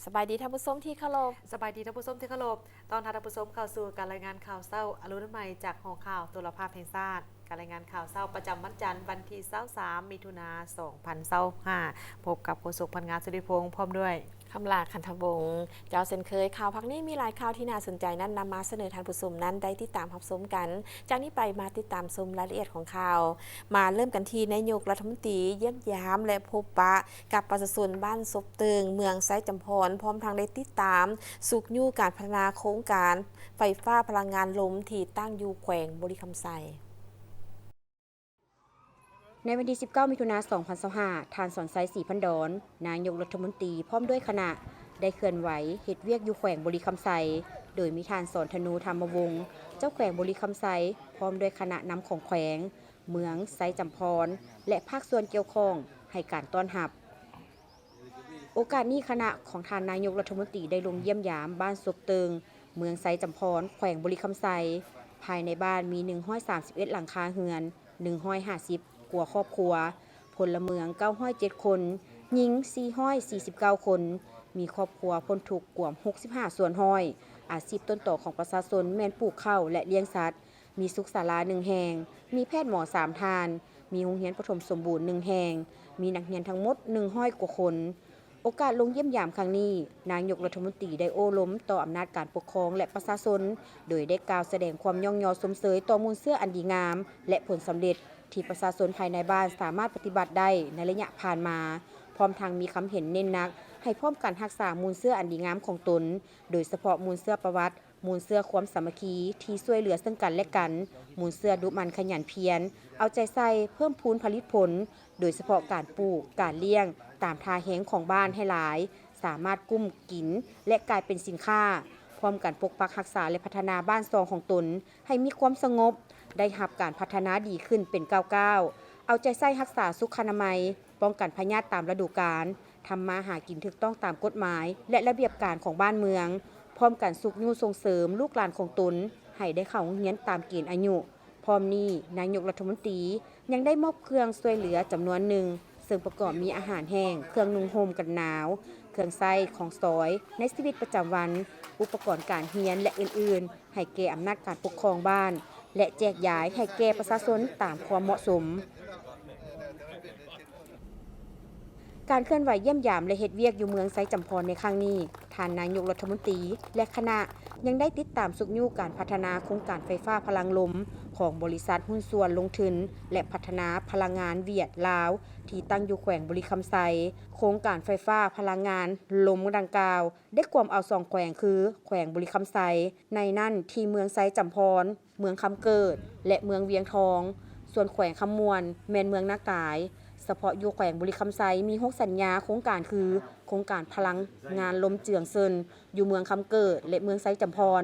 ສະບາຍດີທ່ານຜູ້ຊົມທີ່ເຄົາລົບ. ສະບາຍດີທ່ານຜູ້ຊົມທີ່ເຄົາລົບ. ຕ້ອນຮັບທ່ານຜູ້ຊົມເຂົ້າສູ່ການລາຍງານຂ່າວເຊົ້າອະລຸນໃໝ່ຈາກຫໍຂ່າວໂທລະພາບແຫ່ງຊາດ. ການລາຍງານຂ່າວເຊົ້າປະຈຳວັນຈັນ ວັນທີຊາວສາມ ມິຖຸນາ ສອງພັນຊາວຫ້າ ພົບກັບໂຄສົກພັນງາ ສຸລິພົງ ພ້ອມດ້ວຍ ຄຳຫຼ້າ ຂັນທະວົງ. ເຈົ້າ, ເຊັ່ນເຄີຍ, ຂ່າວພາກນີ້ມີຫຼາຍຂ່າວທີ່ໜ້າສົນໃຈນັ້ນ ນຳມາສະເໜີທ່ານຜູ້ຊົມນັ້ນໄດ້ຕິດຕາມຮັບຊົມກັນ. ຈາກນີ້ໄປມາຕິດຕາມຊົມລາຍລະອຽດຂອງຂ່າວ. ມາເລີ່ມກັນທີ່ນາຍົກລັດຖະມົນຕີຢ້ຽມຢາມ ແລະ ພົບປະກັບປະຊາຊົນບ້ານສົບເຕີງ ເມືອງໄຊຈຳພອນ, ພ້ອມທັງໄດ້ຕິດຕາມຊຸກຍູ້ການພັດທະນາໂຄງການໄຟຟ້າພະລັງງານລົມທີ່ຕັ້ງຢູ່ແຂວງບໍລິຄຳໄຊ. ໃນວັນທີສິບເກົ້າ ມິຖຸນາ ສອງພັນຊາວຫ້າ ທ່ານ ສອນໄຊ ສີພັນດອນ ນາຍົກລັດຖະມົນຕີ ພ້ອມດ້ວຍຄະນະ ໄດ້ເຄື່ອນໄຫວເຮັດວຽກຢູ່ແຂວງບໍລິຄຳໄຊ, ໂດຍມີທ່ານ ສອນທະນູ ທຳມະວົງ ເຈົ້າແຂວງບໍລິຄຳໄຊ ພ້ອມດ້ວຍຄະນະນຳຂອງແຂວງ, ເມືອງໄຊຈຳພອນ ແລະ ພາກສ່ວນກ່ຽວຂ້ອງໃຫ້ການຕ້ອນຮັບ. ໂອກາດນີ້ຄະນະຂອງທ່ານນາຍົກລັດຖະມົນຕີໄດ້ລົງຢ້ຽມຢາມບ້ານສົບເຕີງ ເມືອງໄຊຈຳພອນ ແຂວງບໍລິຄຳໄຊ. ພາຍໃນບ້ານມີໜຶ່ງຮ້ອຍສາມສິບເອັດຫຼັງຄາເຮືອນ, ໜຶ່ງຮ້ອຍຫ້າສິບກວ່າຄອບຄົວ, ພົນລະເມືອງເກົ້າຮ້ອຍເຈັດຄົນ, ຍິງສີ່ຮ້ອຍສີ່ສິບເກົ້າຄົນ, ມີຄອບຄົວພົ້ນທຸກກວມຫົກສິບຫ້າສ່ວນຮ້ອຍ. ອາຊີບຕົ້ນຕໍຂອງປະຊາຊົນແມ່ນປູກເຂົ້າ ແລະ ລ້ຽງສັດ. ມີສຸກສາລາໜຶ່ງແຫ່ງ, ມີແພດໝໍສາມທ່ານ, ມີໂຮງຮຽນປະຖົມສົມບູນໜຶ່ງແຫ່ງ, ມີນັກຮຽນທັງໝົດໜຶ່ງຮ້ອຍກວ່າຄົນ. ໂອກາດລົງຢ້ຽມຢາມຄັ້ງນີ້, ນາຍົກລັດຖະມົນຕີໄດ້ໂອ້ລົມຕໍ່ອຳນາດການປົກຄອງ ແລະ ປະຊາຊົນ, ໂດຍໄດ້ກ່າວສະແດງຄວາມຍ້ອງຍໍຊົມເຊີຍຕໍ່ມູນເຊື້ອອັນດີງາມ ແລະ ຜົນສຳເລັດທີ່ປະຊາຊົນພາຍໃນບ້ານສາມາດປະຕິບັດໄດ້ໃນໄລຍະຜ່ານມາ, ພ້ອມທັງມີຄຳເຫັນເນັ້ນໜັກໃຫ້ພ້ອມກັນຮັກສາມູນເຊື້ອອັນດີງາມຂອງຕົນ, ໂດຍສະເພາະມູນເຊື້ອປະຫວັດ, ມູນເຊື້ອຄວາມສາມັກຄີທີ່ຊ່ວຍເຫຼືອເຊິ່ງກັນແລະກັນ, ມູນເຊື້ອດຸໝັ່ນຂະຫຍັນພຽນ, ເອົາໃຈໃສ່ເພີ່ມພູນຜະລິດຜົນ, ໂດຍສະເພາະການປູກ, ການລ້ຽງຕາມທ່າແຮງຂອງບ້ານໃຫ້ຫຼາຍ, ສາມາດກຸ້ມກິນ ແລະ ກາຍເປັນສິນຄ້າ, ພ້ອມກັນປົກປັກຮັກສາ ແລະ ພັດທະນາບ້ານຊ່ອງຂອງຕົນໃຫ້ມີຄວາມສະຫງົບ, ໄດ້ຮັບການພັດທະນາດີຂຶ້ນເປັນກ້າວໆ, ເອົາໃຈໃສ່ຮັກສາສຸຂະອະນາໄມ, ປ້ອງກັນພະຍາດຕາມລະດູການ, ທຳມາຫາກິນຖືກຕ້ອງຕາມກົດໝາຍ ແລະ ລະບຽບການຂອງບ້ານເມືອງ, ພ້ອມກັນຊຸກຍູ້ສົ່ງເສີມລູກຫຼານຂອງຕົນໃຫ້ໄດ້ເຂົ້າໂຮງຮຽນຕາມເກນອາຍຸ. ພ້ອມນີ້, ນາຍົກລັດຖະມົນຕີຍັງໄດ້ມອບເຄື່ອງຊ່ວຍເຫຼືອຈຳນວນໜຶ່ງ, ເຊິ່ງປະກອບມີອາຫານແຫ້ງ, ເຄື່ອງນຸ່ງຫົ່ມກັນໜາວ, ເຄື່ອງໃຊ້ຂອງສອຍໃນຊີວິດປະຈຳວັນ, ອຸປະກອນການຮຽນ ແລະ ອື່ນໆ ໃຫ້ແກ່ອຳນາດການປົກຄອງບ້ານ ແລະ ແຈກຢາຍໃຫ້ແກ່ປະຊາຊົນຕາມຄວາມເໝາະສົມ. ການເຄື່ອນໄຫວຢ້ຽມຢາມ ແລະ ເຮັດວຽກຢູ່ເມືອງໄຊຈຳພອນໃນຄັ້ງນີ້, ທ່ານນາຍົກລັດຖະມົນຕີ ແລະ ຄະນະ ຍັງໄດ້ຕິດຕາມຊຸກຍູ້ການພັດທະນາໂຄງການໄຟຟ້າພະລັງລົມຂອງບໍລິສັດຫຸ້ນສ່ວນລົງທຶນ ແລະ ພັດທະນາພະລັງງານຫວຽດລາວ ທີ່ຕັ້ງຢູ່ແຂວງບໍລິຄຳໄຊ. ໂຄງການໄຟຟ້າພະລັງງານລົມດັ່ງກ່າວ ໄດ້ກວມເອົາສອງແຂວງຄື ແຂວງບໍລິຄຳໄຊ, ໃນນັ້ນທີ່ເມືອງໄຊຈຳພອນ, ເມືອງຄຳເກີດ ແລະ ເມືອງວຽງທອງ, ສ່ວນແຂວງຄຳມ່ວນແມ່ນເມືອງນາກາຍ. ສະເພາະຢູ່ແຂວງບໍລິຄຳໄຊມີຫົກສັນຍາໂຄງການຄື ໂຄງການພະລັງງານລົມເຈືອງເຊິນ ຢູ່ເມືອງຄຳເກີດ ແລະ ເມືອງໄຊຈຳພອນ,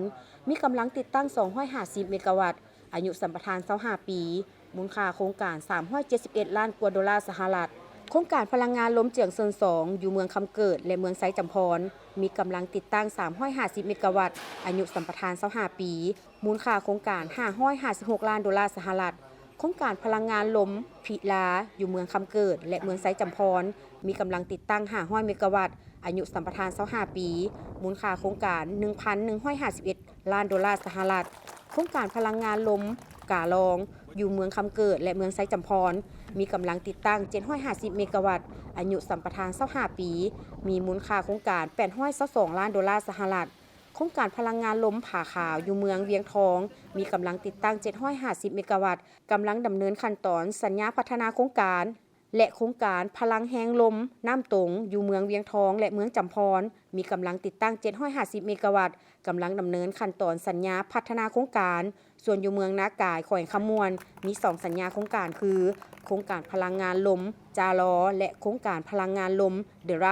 ມີກຳລັງຕິດຕັ້ງສອງຮ້ອຍຫ້າສິບເມກາວັດ, ອາຍຸສຳປະທານຊາວຫ້າປີ, ມູນຄ່າໂຄງການສາມຮ້ອຍເຈັດສິບເອັດລ້ານກວ່າໂດລາສະຫະລັດ. ໂຄງການພະລັງງານລົມເຈືອງເຊິນສອງ ຢູ່ເມືອງຄຳເກີດ ແລະ ເມືອງໄຊຈຳພອນ, ມີກຳລັງຕິດຕັ້ງສາມຮ້ອຍຫ້າສິບເມກາວັດ, ອາຍຸສຳປະທານຊາວຫ້າປີ, ມູນຄ່າໂຄງການຫ້າຮ້ອຍຫ້າສິບຫົກລ້ານໂດລາສະຫະລັດ. ໂຄງການພະລັງງານລົມພິລາ ຢູ່ເມືອງຄຳເກີດ ແລະ ເມືອງໄຊຈຳພອນ, ມີກຳລັງຕິດຕັ້ງຫ້າຮ້ອຍເມກາວັດ, ອາຍຸສຳປະທານຊາວຫ້າປີ, ມູນຄ່າໂຄງການໜຶ່ງພັນໜຶ່ງຮ້ອຍຫ້າສິບເອັດລ້ານໂດລາສະຫະລັດ. ໂຄງການພະລັງງານລົມກາລອງ ຢູ່ເມືອງຄຳເກີດ ແລະ ເມືອງໄຊຈຳພອນ, ມີກຳລັງຕິດຕັ້ງເຈັດຮ້ອຍຫ້າສິບເມກາວັດ, ອາຍຸສຳປະທານຊາວຫ້າປີ, ມີມູນຄ່າໂຄງການແປດຮ້ອຍຊາວສອງລ້ານໂດລາສະຫະລັດ. ໂຄງການພະລັງງານລົມຜາຂາວ ຢູ່ເມືອງວຽງທອງ, ມີກຳລັງຕິດຕັ້ງເຈັດຮ້ອຍຫ້າສິບເມກາວັດ, ກຳລັງດຳເນີນຂັ້ນຕອນສັນຍາພັດທະນາໂຄງການ. ແລະ ໂຄງການພະລັງແຮງລົມນ້ຳຕົງ ຢູ່ເມືອງວຽງທອງ ແລະ ເມືອງຈຳພອນ, ມີກຳລັງຕິດຕັ້ງເຈັດຮ້ອຍຫ້າສິບເມກາວັດ, ກຳລັງດຳເນີນຂັ້ນຕອນສັນຍາພັດທະນາໂຄງການ. ສ່ວນຢູ່ເມືອງນາກາຍ ແຂວງຄຳມ່ວນ, ມີສອງສັນຍາໂຄງການຄື ໂຄງການພະລັງງານລົມຈາລໍ ແລະ ໂຄງການພະລັງງານລົມເດີໄຣ.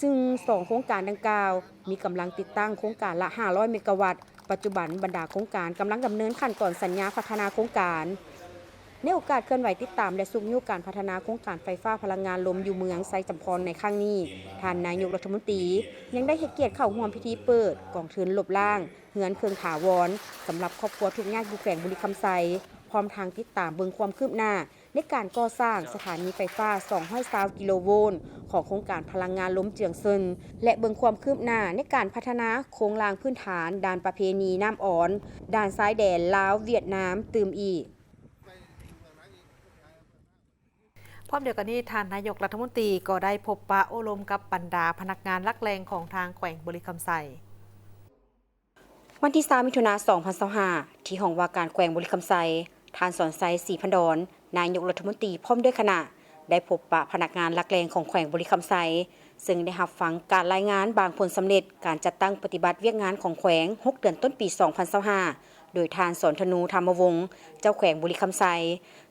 ຊຶ່ງສອງໂຄງການດັ່ງກ່າວ ມີກຳລັງຕິດຕັ້ງໂຄງການລະຫ້າຮ້ອຍເມກາວັດ. ປັດຈຸບັນບັນດາໂຄງການກຳລັງດຳເນີນຂັ້ນຕອນສັນຍາພັດທະນາໂຄງການ. ໃນໂອກາດເຄື່ອນໄຫວຕິດຕາມ ແລະ ຊຸກຍູ້ການພັດທະນາໂຄງການໄຟຟ້າພະລັງງານລົມຢູ່ເມືອງໄຊຈຳພອນໃນຄັ້ງນີ້, ທ່ານນາຍົກລັດຖະມົນຕີຍັງໄດ້ໃຫ້ກຽດເຂົ້າຮ່ວມພິທີເປີດກອງທຶນລົບລ້າງເຮືອນເຄິ່ງຖາວອນ ສຳລັບຄອບຄົວທຸກຍາກຢູ່ແຂວງບໍລິຄຳໄຊ, ພ້ອມທັງຕິດຕາມເບິ່ງຄວາມຄືບໜ້າ ໃນການກໍ່ສ້າງສະຖານີໄຟຟ້າສອງຮ້ອຍຊາວກິໂລໂວນຂອງໂຄງການພະລັງງານລົມເຈືອງເຊິນ ແລະ ເບິ່ງຄວາມຄືບໜ້າໃນການພັດທະນາໂຄງລ່າງພື້ນຖານດ້ານປະເພນີນ້ຳອອນ ດ່ານຊາຍແດນລາວ-ຫວຽດນາມຕື່ມອີກ. ພ້ອມດຽວກັນນີ້, ທ່ານນາຍົກລັດຖະມົນຕີກໍໄດ້ພົບປະໂອ້ລົມກັບບັນດາພະນັກງານຫຼັກແຫຼ່ງຂອງທາງແຂວງບໍລິຄຳໄຊ. ວັນທີຊາວ ມິຖຸນາ ສອງພັນຊາວຫ້າ ທີ່ຫ້ອງວ່າການແຂວງບໍລິຄຳໄຊ, ທ່ານ ສອນໄຊ ສີພັນດອນ ນາຍົກລັດຖະມົນຕີ ພ້ອມດ້ວຍຄະນະ ໄດ້ພົບປະພະນັກງານຫຼັກແຫຼ່ງຂອງແຂວງບໍລິຄຳໄຊ, ເຊິ່ງໄດ້ຮັບຟັງການລາຍງານບາງຜົນສຳເລັດການຈັດຕັ້ງປະຕິບັດວຽກງານຂອງແຂວງ ຫົກເດືອນຕົ້ນປີ ສອງພັນຊາວຫ້າ ໂດຍທ່ານ ສອນທະນູ ທຳມະວົງ ເຈົ້າແຂວງບໍລິຄຳໄຊ,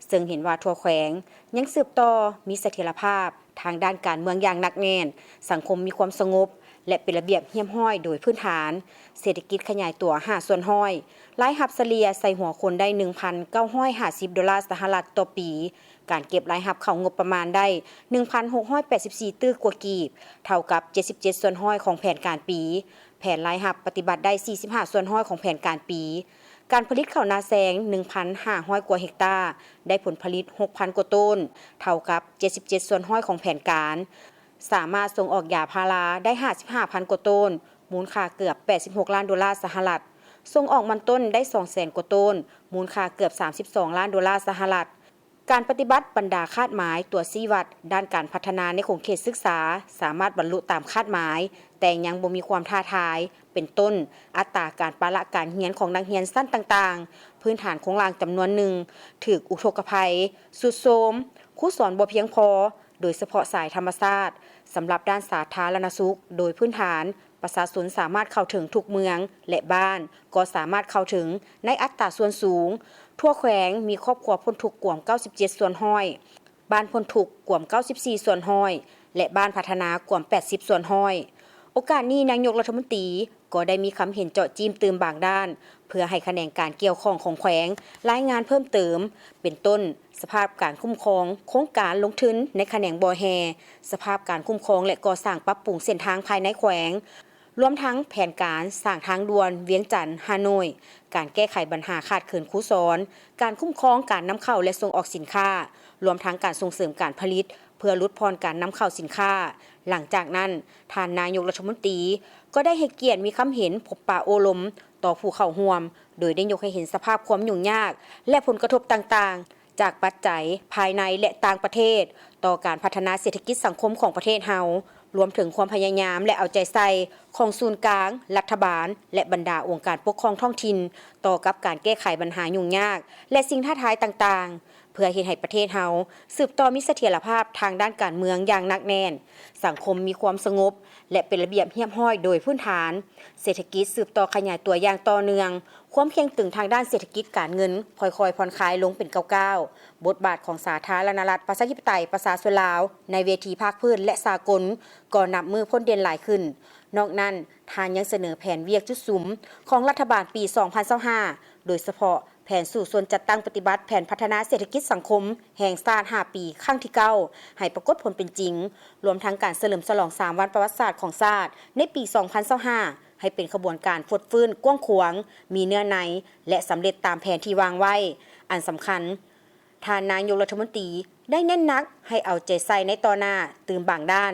ເຊິ່ງເຫັນວ່າທົ່ວແຂວງຍັງສືບຕໍ່ມີສະຖຽນລະພາບ ທາງດ້ານການເມືອງຢ່າງໜັກແໜ້ນ, ສັງຄົມມີຄວາມສະຫງົບ ແລະ ເປັນລະບຽບຮຽບຮ້ອຍໂດຍພື້ນຖານ, ເສດຖະກິດຂະຫຍາຍຕົວຫ້າສ່ວນຮ້ອຍ, ລາຍຮັບສະເລ່ຍໃສ່ຫົວຄົນໄດ້ໜຶ່ງພັນເກົ້າຮ້ອຍຫ້າສິບໂດລາສະຫະລັດຕໍ່ປີ, ການເກັບລາຍຮັບເຂົ້າງົບປະມານໄດ້ໜຶ່ງພັນຫົກຮ້ອຍແປດສິບສີ່ຕື້ກວ່າກີບ, ເທົ່າກັບເຈັດສິບເຈັດສ່ວນຮ້ອຍຂອງແຜນການປີ, ແຜນລາຍຮັບປະຕິບັດໄດ້ສີ່ສິບຫ້າສ່ວນຮ້ອຍຂອງແຜນການປີ, ການຜະລິດເຂົ້ານາແຊງໜຶ່ງພັນຫ້າຮ້ອຍກວ່າເຮັກຕາ, ໄດ້ຜົນຜະລິດຫົກພັນກວ່າໂຕນ, ເທົ່າກັບເຈັດສິບເຈັດສ່ວນຮ້ອຍຂອງແຜນການ, ສາມາດສົ່ງອອກຢາພາລາໄດ້ຫ້າສິບຫ້າພັນກວ່າໂຕນ, ມູນຄ່າເກືອບແປດສິບຫົກລ້ານໂດລາສະຫະລັດ, ສົ່ງອອກມັນຕົ້ນໄດ້ສອງແສນກວ່າໂຕນ, ມູນຄ່າເກືອບສາມສິບສອງລ້ານໂດລາສະຫະລັດ. ການປະຕິບັດບັນດາຄາດໝາຍຕົວຊີ້ວັດດ້ານການພັດທະນາໃນຂົງເຂດສຶກສາ ສາມາດບັນລຸຕາມຄາດໝາຍ, ແຕ່ຍັງບໍ່ມີຄວາມທ້າທາຍ, ເປັນຕົ້ນ ອັດຕາການປະລະການຮຽນຂອງນັກຮຽນຊັ້ນຕ່າງໆ, ພື້ນຖານໂຄງລ່າງຈຳນວນໜຶ່ງຖືກອຸທົກກະໄພຊຸດໂຊມ, ຄູສອນບໍ່ພຽງພໍ, ໂດຍສະເພາະສາຍທຳມະຊາດ. ສຳລັບດ້ານສາທາລະນະສຸກ, ໂດຍພື້ນຖານ ປະຊາຊົນສາມາດເຂົ້າເຖິງທຸກເມືອງ ແລະ ບ້ານກໍສາມາດເຂົ້າເຖິງໃນອັດຕາສ່ວນສູງ. ທົ່ວແຂວງມີຄອບຄົວພົ້ນທຸກກວມເກົ້າສິບເຈັດສ່ວນຮ້ອຍ, ບ້ານພົ້ນທຸກກວມເກົ້າສິບສີ່ສ່ວນຮ້ອຍ ແລະ ບ້ານພັດທະນາກວມແປດສິບສ່ວນຮ້ອຍ. ໂອກາດນີ້, ນາຍົກລັດຖະມົນຕີກໍໄດ້ມີຄຳເຫັນເຈາະຈີ້ມຕື່ມບາງດ້ານ ເພື່ອໃຫ້ຂະແໜງການກ່ຽວຂ້ອງຂອງແຂວງລາຍງານເພີ່ມເຕີມ, ເປັນຕົ້ນ ສະພາບການຄຸ້ມຄອງໂຄງການລົງທຶນໃນຂະແໜງບໍ່ແຮ່, ສະພາບການຄຸ້ມຄອງ ແລະ ກໍ່ສ້າງປັບປຸງເສັ້ນທາງພາຍໃນແຂວງ, ລວມທັງແຜນການສ້າງທາງດ່ວນວຽງຈັນ-ຮ່າໂນ້ຍ, ການແກ້ໄຂບັນຫາຂາດເຂີນຄູສອນ, ການຄຸ້ມຄອງການນຳເຂົ້າ ແລະ ສົ່ງອອກສິນຄ້າ, ລວມທັງການສົ່ງເສີມການຜະລິດ ເພື່ອຫຼຸດຜ່ອນການນຳເຂົ້າສິນຄ້າ. ຫຼັງຈາກນັ້ນ, ທ່ານນາຍົກລັດຖະມົນຕີກໍໄດ້ໃຫ້ກຽດມີຄຳເຫັນພົບປະໂອ້ລົມຕໍ່ຜູ້ເຂົ້າຮ່ວມ, ໂດຍໄດ້ຍົກໃຫ້ເຫັນສະພາບຄວາມຫຍຸ້ງຍາກ ແລະ ຜົນກະທົບຕ່າງໆ ຈາກປັດໄຈພາຍໃນ ແລະ ຕ່າງປະເທດ ຕໍ່ການພັດທະນາເສດຖະກິດສັງຄົມຂອງປະເທດເຮົາ, ລວມເຖິງຄວາມພະຍາຍາມ ແລະ ເອົາໃຈໃສ່ຂອງສູນກາງ, ລັດຖະບານ ແລະ ບັນດາອົງການປົກຄອງທ້ອງຖິ່ນ ຕໍ່ກັບການແກ້ໄຂບັນຫາຫຍຸ້ງຍາກ ແລະ ສິ່ງທ້າທາຍຕ່າງໆ ເພື່ອເຮັດໃຫ້ປະເທດເຮົາສືບຕໍ່ມີສະຖຽນລະພາບທາງດ້ານການເມືອງຢ່າງໜັກແໜ້ນ, ສັງຄົມມີຄວາມສະຫງົບ ແລະ ເປັນລະບຽບຮຽບຮ້ອຍໂດຍພື້ນຖານ, ເສດຖະກິດສືບຕໍ່ຂະຫຍາຍຕົວຢ່າງຕໍ່ເນື່ອງ, ຄວາມເຄັ່ງຕຶງທາງດ້ານເສດຖະກິດການເງິນຄ່ອຍໆຜ່ອນຄາຍລົງເປັນກ້າວໆ, ບົດບາດຂອງສາທາລະນະລັດ ປະຊາທິປະໄຕ ປະຊາຊົນລາວ ໃນເວທີພາກພື້ນ ແລະ ສາກົນ ກໍນັບມື້ພົ້ນເດັ່ນຫຼາຍຂຶ້ນ. ນອກນັ້ນ, ທ່ານຍັງສະເໜີແຜນວຽກຈຸດສຸມຂອງລັດຖະບານປີສອງພັນຊາວຫ້າ ໂດຍສະເພາະ ແຜນສູ້ຊົນຈັດຕັ້ງປະຕິບັດແຜນພັດທະນາເສດຖະກິດສັງຄົມແຫ່ງຊາດຫ້າປີ ຄັ້ງທີເກົ້າ ໃຫ້ປາກົດຜົນເປັນຈິງ, ລວມທັງການສະເຫຼີມສະຫຼອງສາມວັນປະຫວັດສາດຂອງຊາດໃນປີສອງພັນຊາວຫ້າ ໃຫ້ເປັນຂະບວນການຟົດຟື້ນກວ້າງຂວາງ, ມີເນື້ອໃນ ແລະ ສຳເລັດຕາມແຜນທີ່ວາງໄວ້. ອັນສຳຄັນ, ທ່ານນາຍົກລັດຖະມົນຕີໄດ້ເນັ້ນໜັກໃຫ້ເອົາໃຈໃສ່ໃນຕໍ່ໜ້າຕື່ມບາງດ້ານ,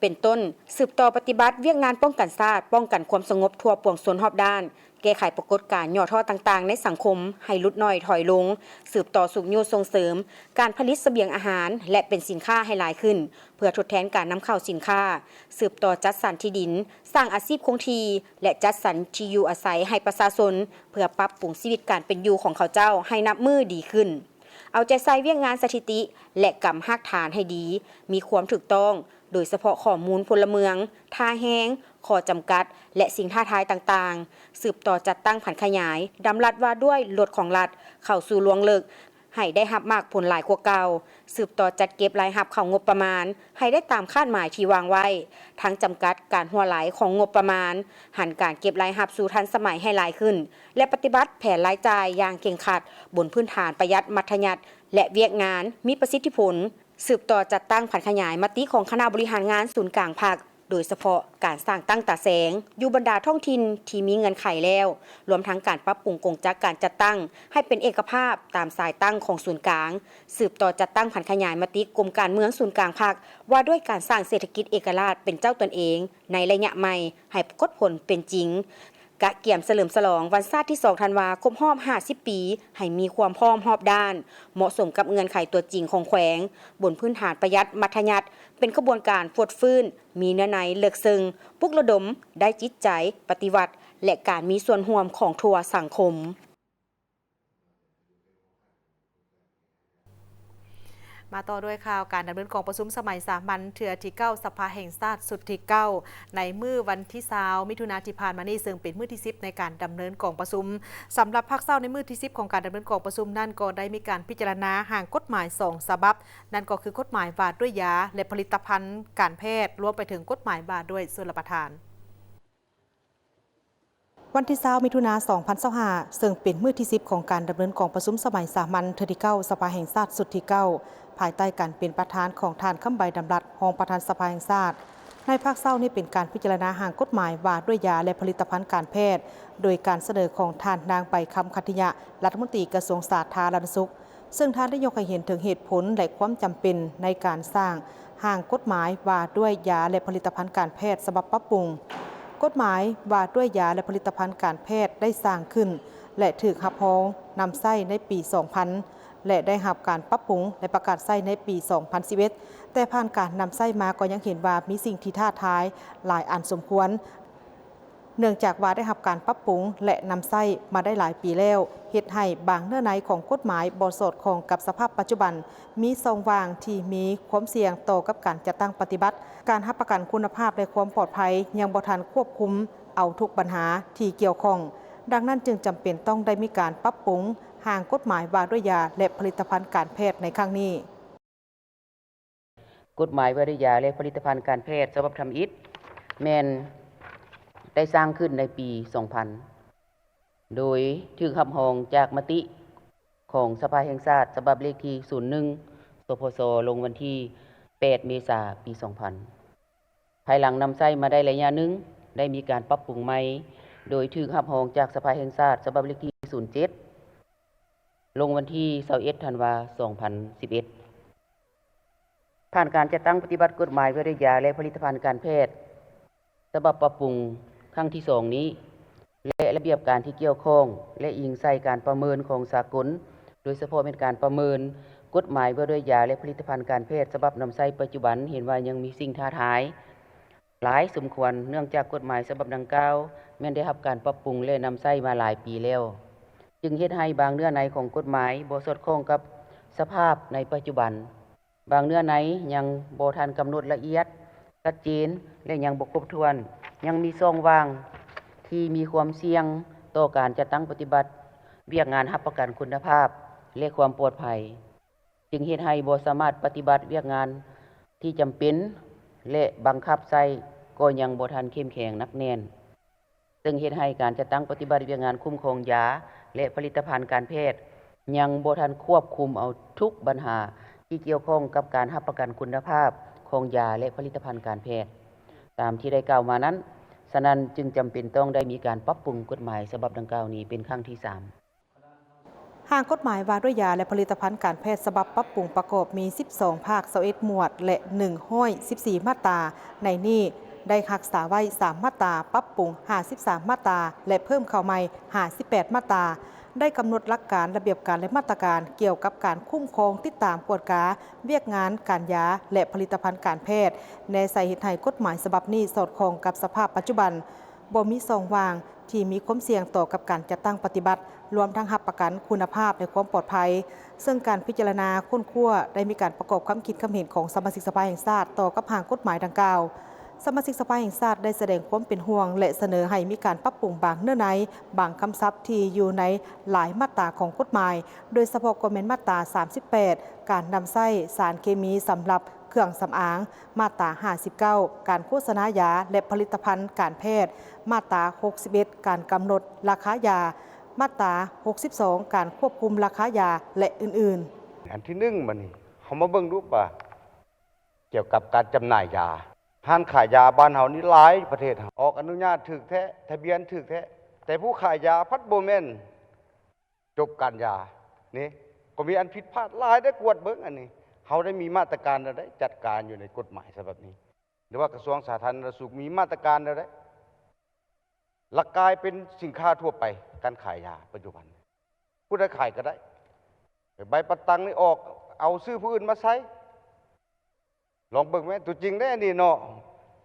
ເປັນຕົ້ນ ສືບຕໍ່ປະຕິບັດວຽກງານປ້ອງກັນຊາດ, ປ້ອງກັນຄວາມສະຫງົບທົ່ວປວງຊົນຮອບດ້ານ, ແກ້ໄຂປາກົດການຫຍໍ້ທໍ້ຕ່າງໆໃນສັງຄົມໃຫ້ຫຼຸດໜ້ອຍຖອຍລົງ, ສືບຕໍ່ຊຸກຍູ້ສົ່ງເສີມການຜະລິດສະບຽງອາຫານ ແລະ ເປັນສິນຄ້າໃຫ້ຫຼາຍຂຶ້ນ ເພື່ອທົດແທນການນຳເຂົ້າສິນຄ້າ, ສືບຕໍ່ຈັດສັນທີ່ດິນ, ສ້າງອາຊີບຄົງທີ່ ແລະ ຈັດສັນທີ່ຢູ່ອາໄສໃຫ້ປະຊາຊົນ ເພື່ອປັບປຸງຊີວິດການເປັນຢູ່ຂອງເຂົາເຈົ້າໃຫ້ນັບມື້ດີຂຶ້ນ. ເອົາໃຈໃສ່ວຽກງານສະຖິຕິ ແລະ ກຳຮາກຖານໃຫ້ດີ, ມີຄວາມຖືກຕ້ອງ, ໂດຍສະເພາະຂໍ້ມູນພົນລະເມືອງ, ທ່າແຮງ, ຂໍ້ຈຳກັດ ແລະ ສິ່ງທ້າທາຍຕ່າງໆ, ສືບຕໍ່ຈັດຕັ້ງຜັນຂະຫຍາຍດຳລັດວ່າດ້ວຍລົດຂອງລັດເຂົ້າສູ່ລວງເລິກ ໃຫ້ໄດ້ຮັບໝາກຜົນຫຼາຍກວ່າເກົ່າ, ສືບຕໍ່ຈັດເກັບລາຍຮັບເຂົ້າງົບປະມານໃຫ້ໄດ້ຕາມຄາດໝາຍທີ່ວາງໄວ້, ທັງຈຳກັດການຮົ່ວໄຫຼຂອງງົບປະມານ, ຫັນການເກັບລາຍຮັບສູ່ທັນສະໄໝໃຫ້ຫຼາຍຂຶ້ນ ແລະ ປະຕິບັດແຜນລາຍຈ່າຍຢ່າງເຄັ່ງຄັດ ບົນພື້ນຖານປະຢັດມັດທະຍັດ ແລະ ວຽກງານມີປະສິດທິຜົນ. ສືບຕໍ່ຈັດຕັ້ງຜັນຂະຫຍາຍມະຕິຂອງຄະນະບໍລິຫານງານສູນກາງພັກ ໂດຍສະເພາະການສ້າງຕັ້ງຕາແສງຢູ່ບັນດາທ້ອງຖິ່ນທີ່ມີເງື່ອນໄຂແລ້ວ, ລວມທັງການປັບປຸງກົງຈັກການຈັດຕັ້ງໃຫ້ເປັນເອກະພາບຕາມສາຍຕັ້ງຂອງສູນກາງ, ສືບຕໍ່ຈັດຕັ້ງຜັນຂະຫຍາຍມະຕິກົມການເມືອງສູນກາງພັກ ວ່າດ້ວຍການສ້າງເສດຖະກິດເອກະລາດເປັນເຈົ້າຕົນເອງໃນໄລຍະໃໝ່ໃຫ້ປາກົດຜົນເປັນຈິງ. ກະກຽມສະເຫຼີມສະຫຼອງວັນຊາດທີສອງທັນວາ ຄົບຮອບຫ້າສິບປີ ໃຫ້ມີຄວາມພ້ອມຮອບດ້ານ, ເໝາະສົມກັບເງື່ອນໄຂຕົວຈິງຂອງແຂວງ, ບົນພື້ນຖານປະຢັດມັດທະຍັດ, ເປັນຂະບວນການຟົດຟື້ນ, ມີເນື້ອໃນເລິກເຊິ່ງ, ປຸກລະດົມໄດ້ຈິດໃຈປະຕິວັດ ແລະ ການມີສ່ວນຮ່ວມຂອງທົ່ວສັງຄົມ. ມາຕໍ່ດ້ວຍຂ່າວການດຳເນີນກອງປະຊຸມສະໄໝສາມັນເທື່ອທີເກົ້າ ສະພາແຫ່ງຊາດຊຸດທີເກົ້າ ໃນມື້ວັນທີຊາວ ມິຖຸນາທີ່ຜ່ານມານີ້, ເຊິ່ງເປັນມື້ທີສິບໃນການດຳເນີນກອງປະຊຸມ. ສຳລັບພາກເຊົ້າໃນມື້ທີສິບຂອງການດຳເນີນກອງປະຊຸມນັ້ນ, ກໍໄດ້ມີການພິຈາລະນາຮ່າງກົດໝາຍສອງສະບັບ, ນັ້ນກໍຄືກົດໝາຍວ່າດ້ວຍຢາ ແລະ ຜະລິດຕະພັນການແພດ, ລວມໄປເຖິງກົດໝາຍວ່າດ້ວຍຊົນລະປະທານ. ວັນທີຊາວ ມິຖຸນາ ສອງພັນຊາວຫ້າ ເຊິ່ງເປັນມື້ທີສິບຂອງການດຳເນີນກອງປະຊຸມສະໄໝສາມັນເທື່ອທີເກົ້າ ສະພາແຫ່ງຊາດຊຸດທີເກົ້າ ພາຍໃຕ້ການເປັນປະທານຂອງທ່ານ ຄຳໃບ ດຳລັດ ຮອງປະທານສະພາແຫ່ງຊາດ. ໃນພາກເຊົ້ານີ້ເປັນການພິຈາລະນາຮ່າງກົດໝາຍວ່າດ້ວຍຢາ ແລະ ຜະລິດຕະພັນການແພດ ໂດຍການສະເໜີຂອງທ່ານນາງ ໃບຄຳ ຂັດທິຍະ ລັດຖະມົນຕີກະຊວງສາທາລະນະສຸກ. ເຊິ່ງທ່ານໄດ້ຍົກໃຫ້ເຫັນເຖິງເຫດຜົນ ແລະ ຄວາມຈຳເປັນໃນການສ້າງຮ່າງກົດໝາຍວ່າດ້ວຍຢາ ແລະ ຜະລິດຕະພັນການແພດສະບັບປັບປຸງ. ກົດໝາຍວ່າດ້ວຍຢາ ແລະ ຜະລິດຕະພັນການແພດໄດ້ສ້າງຂຶ້ນ ແລະ ຖືກຮັບຮອງນຳໃຊ້ໃນປີສອງພັນ ແລະ ໄດ້ຮັບການປັບປຸງ ແລະ ປະກາດໃຊ້ໃນປີສອງພັນສິບເອັດ, ແຕ່ຜ່ານການນຳໃຊ້ມາກໍຍັງເຫັນວ່າມີສິ່ງທີ່ທ້າທາຍຫຼາຍອັນສົມຄວນ. ເນື່ອງຈາກວ່າໄດ້ຮັບການປັບປຸງ ແລະ ນຳໃຊ້ມາໄດ້ຫຼາຍປີແລ້ວ, ເຮັດໃຫ້ບາງເນື້ອໃນຂອງກົດໝາຍບໍ່ສອດຄ່ອງກັບສະພາບປັດຈຸບັນ, ມີຊ່ອງວ່າງທີ່ມີຄວາມສ່ຽງຕໍ່ກັບການຈັດຕັ້ງປະຕິບັດ, ການຮັບປະກັນຄຸນນະພາບ ແລະ ຄວາມປອດໄພຍັງບໍ່ທັນຄວບຄຸມເອົາທຸກບັນຫາທີ່ກ່ຽວຂ້ອງ. ດັ່ງນັ້ນຈຶ່ງຈຳເປັນຕ້ອງໄດ້ມີການປັບປຸງຮ່າງກົດໝາຍວ່າດ້ວຍຢາ ແລະ ຜະລິດຕະພັນການແພດໃນຄັ້ງນີ້. ກົດໝາຍວ່າດ້ວຍຢາ ແລະ ຜະລິດຕະພັນການແພດສະບັບທຳອິດ ແມ່ນໄດ້ສ້າງຂຶ້ນໃນປີສອງພັນ ໂດຍຖືກຮັບຮອງຈາກມະຕິຂອງສະພາແຫ່ງຊາດ ສະບັບເລກທີສູນໜຶ່ງ ສພຊ ລົງວັນທີແປດ ເມສາ ປີສອງພັນ. ພາຍຫຼັງນຳໃຊ້ມາໄດ້ໄລຍະໜຶ່ງ ໄດ້ມີການປັບປຸງໃໝ່ ໂດຍຖືກຮັບຮອງຈາກສະພາແຫ່ງຊາດ ສະບັບເລກທີສູນເຈັດ ລົງວັນທີຊາວເອັດ ທັນວາ ສອງພັນສິບເອັດ. ຜ່ານການຈັດຕັ້ງປະຕິບັດກົດໝາຍວ່າດ້ວຍຢາ ແລະ ຜະລິດຕະພັນການແພດ ສະບັບປັບປຸງຄັ້ງທີສອງນີ້ ແລະ ລະບຽບການທີ່ກ່ຽວຂ້ອງ ແລະ ອີງໃສ່ການປະເມີນຂອງສາກົນ, ໂດຍສະເພາະແມ່ນການປະເມີນກົດໝາຍວ່າດ້ວຍຢາ ແລະ ຜະລິດຕະພັນການແພດ ສະບັບນຳໃຊ້ປັດຈຸບັນ ເຫັນວ່າຍັງມີສິ່ງທ້າທາຍ ຫຼາຍສົມຄວນ, ເນື່ອງຈາກກົດໝາຍສະບັບດັ່ງກ່າວ ແມ່ນໄດ້ຮັບການປັບປຸງ ແລະ ນຳໃຊ້ມາຫຼາຍປີແລ້ວ, ຈຶ່ງເຮັດໃຫ້ບາງເນື້ອໃນຂອງກົດໝາຍບໍ່ສອດຄ່ອງກັບສະພາບໃນປັດຈຸບັນ. ບາງເນື້ອໃນຍັງບໍ່ທັນກຳນົດລະອຽດ, ຊັດເຈນ ແລະ ຍັງບໍ່ຄົບຖ້ວນ, ຍັງມີຊ່ອງວ່າງທີ່ມີຄວາມສ່ຽງຕໍ່ການຈັດຕັ້ງປະຕິບັດວຽກງານຮັບປະກັນຄຸນນະພາບ ແລະ ຄວາມປອດໄພ. ຈຶ່ງເຮັດໃຫ້ບໍ່ສາມາດປະຕິບັດວຽກງານທີ່ຈຳເປັນ ແລະ ບັງຄັບໃຊ້ກໍຍັງບໍ່ທັນເຂັ້ມແຂງໜັກແໜ້ນ, ເຊິ່ງເຮັດໃຫ້ການຈັດຕັ້ງປະຕິບັດວຽກງານຄຸ້ມຄອງຢາ ແລະ ຜະລິດຕະພັນການແພດ ຍັງບໍ່ທັນຄວບຄຸມເອົາທຸກບັນຫາທີ່ກ່ຽວຂ້ອງກັບການຮັບປະກັນຄຸນນະພາບຂອງຢາ ແລະ ຜະລິດຕະພັນການແພດ ຕາມທີ່ໄດ້ກ່າວມານັ້ນ. ສະນັ້ນຈຶ່ງຈຳເປັນຕ້ອງໄດ້ມີການປັບປຸງກົດໝາຍສະບັບດັ່ງກ່າວນີ້ເປັນຄັ້ງທີສາມ. ຮ່າງກົດໝາຍວ່າດ້ວຍຢາ ແລະ ຜະລິດຕະພັນການແພດ ສະບັບປັບປຸງປະກອບມີສິບສອງພາກ, ຊາວເອັດໝວດ ແລະ ໜຶ່ງຮ້ອຍສິບສີ່ມາດຕາ. ໃນນີ້ໄດ້ຮັກສາໄວ້ສາມມາດຕາ, ປັບປຸງຫ້າສິບສາມມາດຕາ ແລະ ເພີ່ມເຂົ້າໃໝ່ຫ້າສິບແປດມາດຕາ. ໄດ້ກຳນົດຫຼັກການ, ລະບຽບການ ແລະ ມາດຕະການກ່ຽວກັບການຄຸ້ມຄອງ, ຕິດຕາມ, ກວດກາວຽກງານການຢາ ແລະ ຜະລິດຕະພັນການແພດ, ແນໃສ່ເຮັດໃຫ້ກົດໝາຍສະບັບນີ້ສອດຄ່ອງກັບສະພາບປັດຈຸບັນ, ບໍ່ມີຊ່ອງວ່າງທີ່ມີຄວາມສ່ຽງຕໍ່ກັບການຈັດຕັ້ງປະຕິບັດ, ລວມທັງຮັບປະກັນຄຸນນະພາບ ແລະ ຄວາມປອດໄພ. ເຊິ່ງການພິຈາລະນາຄົ້ນຄວ້າໄດ້ມີການປະກອບຄຳຄິດຄຳເຫັນຂອງສະມາຊິກສະພາແຫ່ງຊາດຕໍ່ກັບຮ່າງກົດໝາຍດັ່ງກ່າວ. ສະມາຊິກສະພາແຫ່ງຊາດໄດ້ສະແດງຄວາມເປັນຫ່ວງ ແລະ ສະເໜີໃຫ້ມີການປັບປຸງບາງເນື້ອໃນ, ບາງຄຳສັບທີ່ຢູ່ໃນຫຼາຍມາດຕາຂອງກົດໝາຍ, ໂດຍສະເພາະກໍແມ່ນມາດຕາສາມສິບແປດ ການນຳໃຊ້ສານເຄມີສຳລັບເຄື່ອງສຳອາງ, ມາດຕາຫ້າສິບເກົ້າ ການໂຄສະນາຢາ ແລະ ຜະລິດຕະພັນການແພດ, ມາດຕາຫົກສິບເອັດ ການກຳນົດລາຄາຢາ, ມາດຕາຫົກສິບສອງ ການຄວບຄຸມລາຄາຢາ ແລະ ອື່ນໆ. ອັນທີໜຶ່ງ ບາດນີ້ເຮົາມາເບິ່ງດູວ່າ ກ່ຽວກັບການຈຳໜ່າຍຢາ ຮ້ານຂາຍຢາບ້ານເຮົານີ້ຫຼາຍ ປະເທດເຮົາອອກອະນຸຍາດຖືກແທ້, ທະບຽນຖືກແທ້, ແຕ່ຜູ້ຂາຍຢາພັດບໍ່ແມ່ນຈົບການຢານີ້ ກໍມີອັນຜິດພາດຫຼາຍໄດ໋. ກວດເບິ່ງອັນນີ້ ເຮົາໄດ້ມີມາດຕະການແນວໃດຈັດການຢູ່ໃນກົດໝາຍສະບັບນີ້ ຫຼືວ່າກະຊວງສາທາລະນະສຸກມີມາດຕະການແນວໃດ? ລະກາຍເປັນສິນຄ້າທົ່ວໄປ ການຂາຍຢາປັດຈຸບັນ ຜູ້ໃດຂາຍກໍໄດ້. ໃບປະຕັງນີ້ອອກ ເອົາຊື່ຜູ້ອື່ນມາໃຊ້ ລອງເບິ່ງແມ້. ຕົວຈິງເດ້ອັນນີ້ເນາະ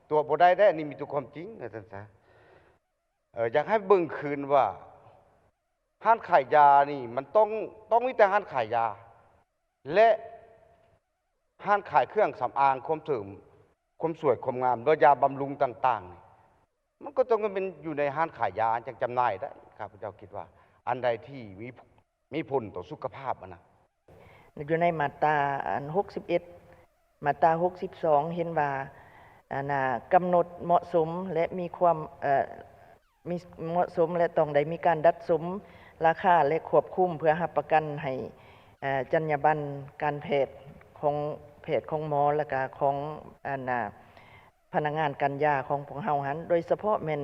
ຕົວະບໍ່ໄດ້ເດ້ ອັນນີ້ມີແຕ່ຄວາມຈິງ ວ່າຊັ້ນຊະ. ເອີ ຢາກໃຫ້ເບິ່ງຄືນວ່າ ຮ້ານຂາຍຢານີ້ມັນຕ້ອງ ຕ້ອງມີແຕ່ຮ້ານຂາຍຢາ ແລະ ຮ້ານຂາຍເຄື່ອງສຳອາງ ຄວາມເສີມ ຄວາມສວຍຄວາມງາມ ຫຼືຢາບຳລຸງຕ່າງໆ ມັນກໍຕ້ອງແມ່ນຢູ່ໃນຮ້ານຂາຍຢາຈັ່ງຈຳໜ່າຍໄດ້. ຂ້າພະເຈົ້າຄິດວ່າ ອັນໃດທີ່ມີ ມີຜົນຕໍ່ສຸຂະພາບຫັ້ນນະ. ຢູ່ໃນມາດຕາອັນຫົກສິບເອັດ ມາດຕາຫົກສິບສອງ ເຫັນວ່າ ອັນນ່າ ກຳນົດເໝາະສົມ ແລະ ມີຄວາມ ເອີ ມີ ເໝາະສົມ ແລະ ຕ້ອງໄດ້ມີການດັດສົມລາຄາ ແລະ ຄວບຄຸມ ເພື່ອຮັບປະກັນໃຫ້ ເອີ ຈັນຍາບັນການແພດຂອງ ແພດຂອງໝໍ ແລະກະຂອງ ອັນນ່າ ພະນັກງານການຢາຂອງພວກເຮົາຫັ້ນ ໂດຍສະເພາະແມ່ນ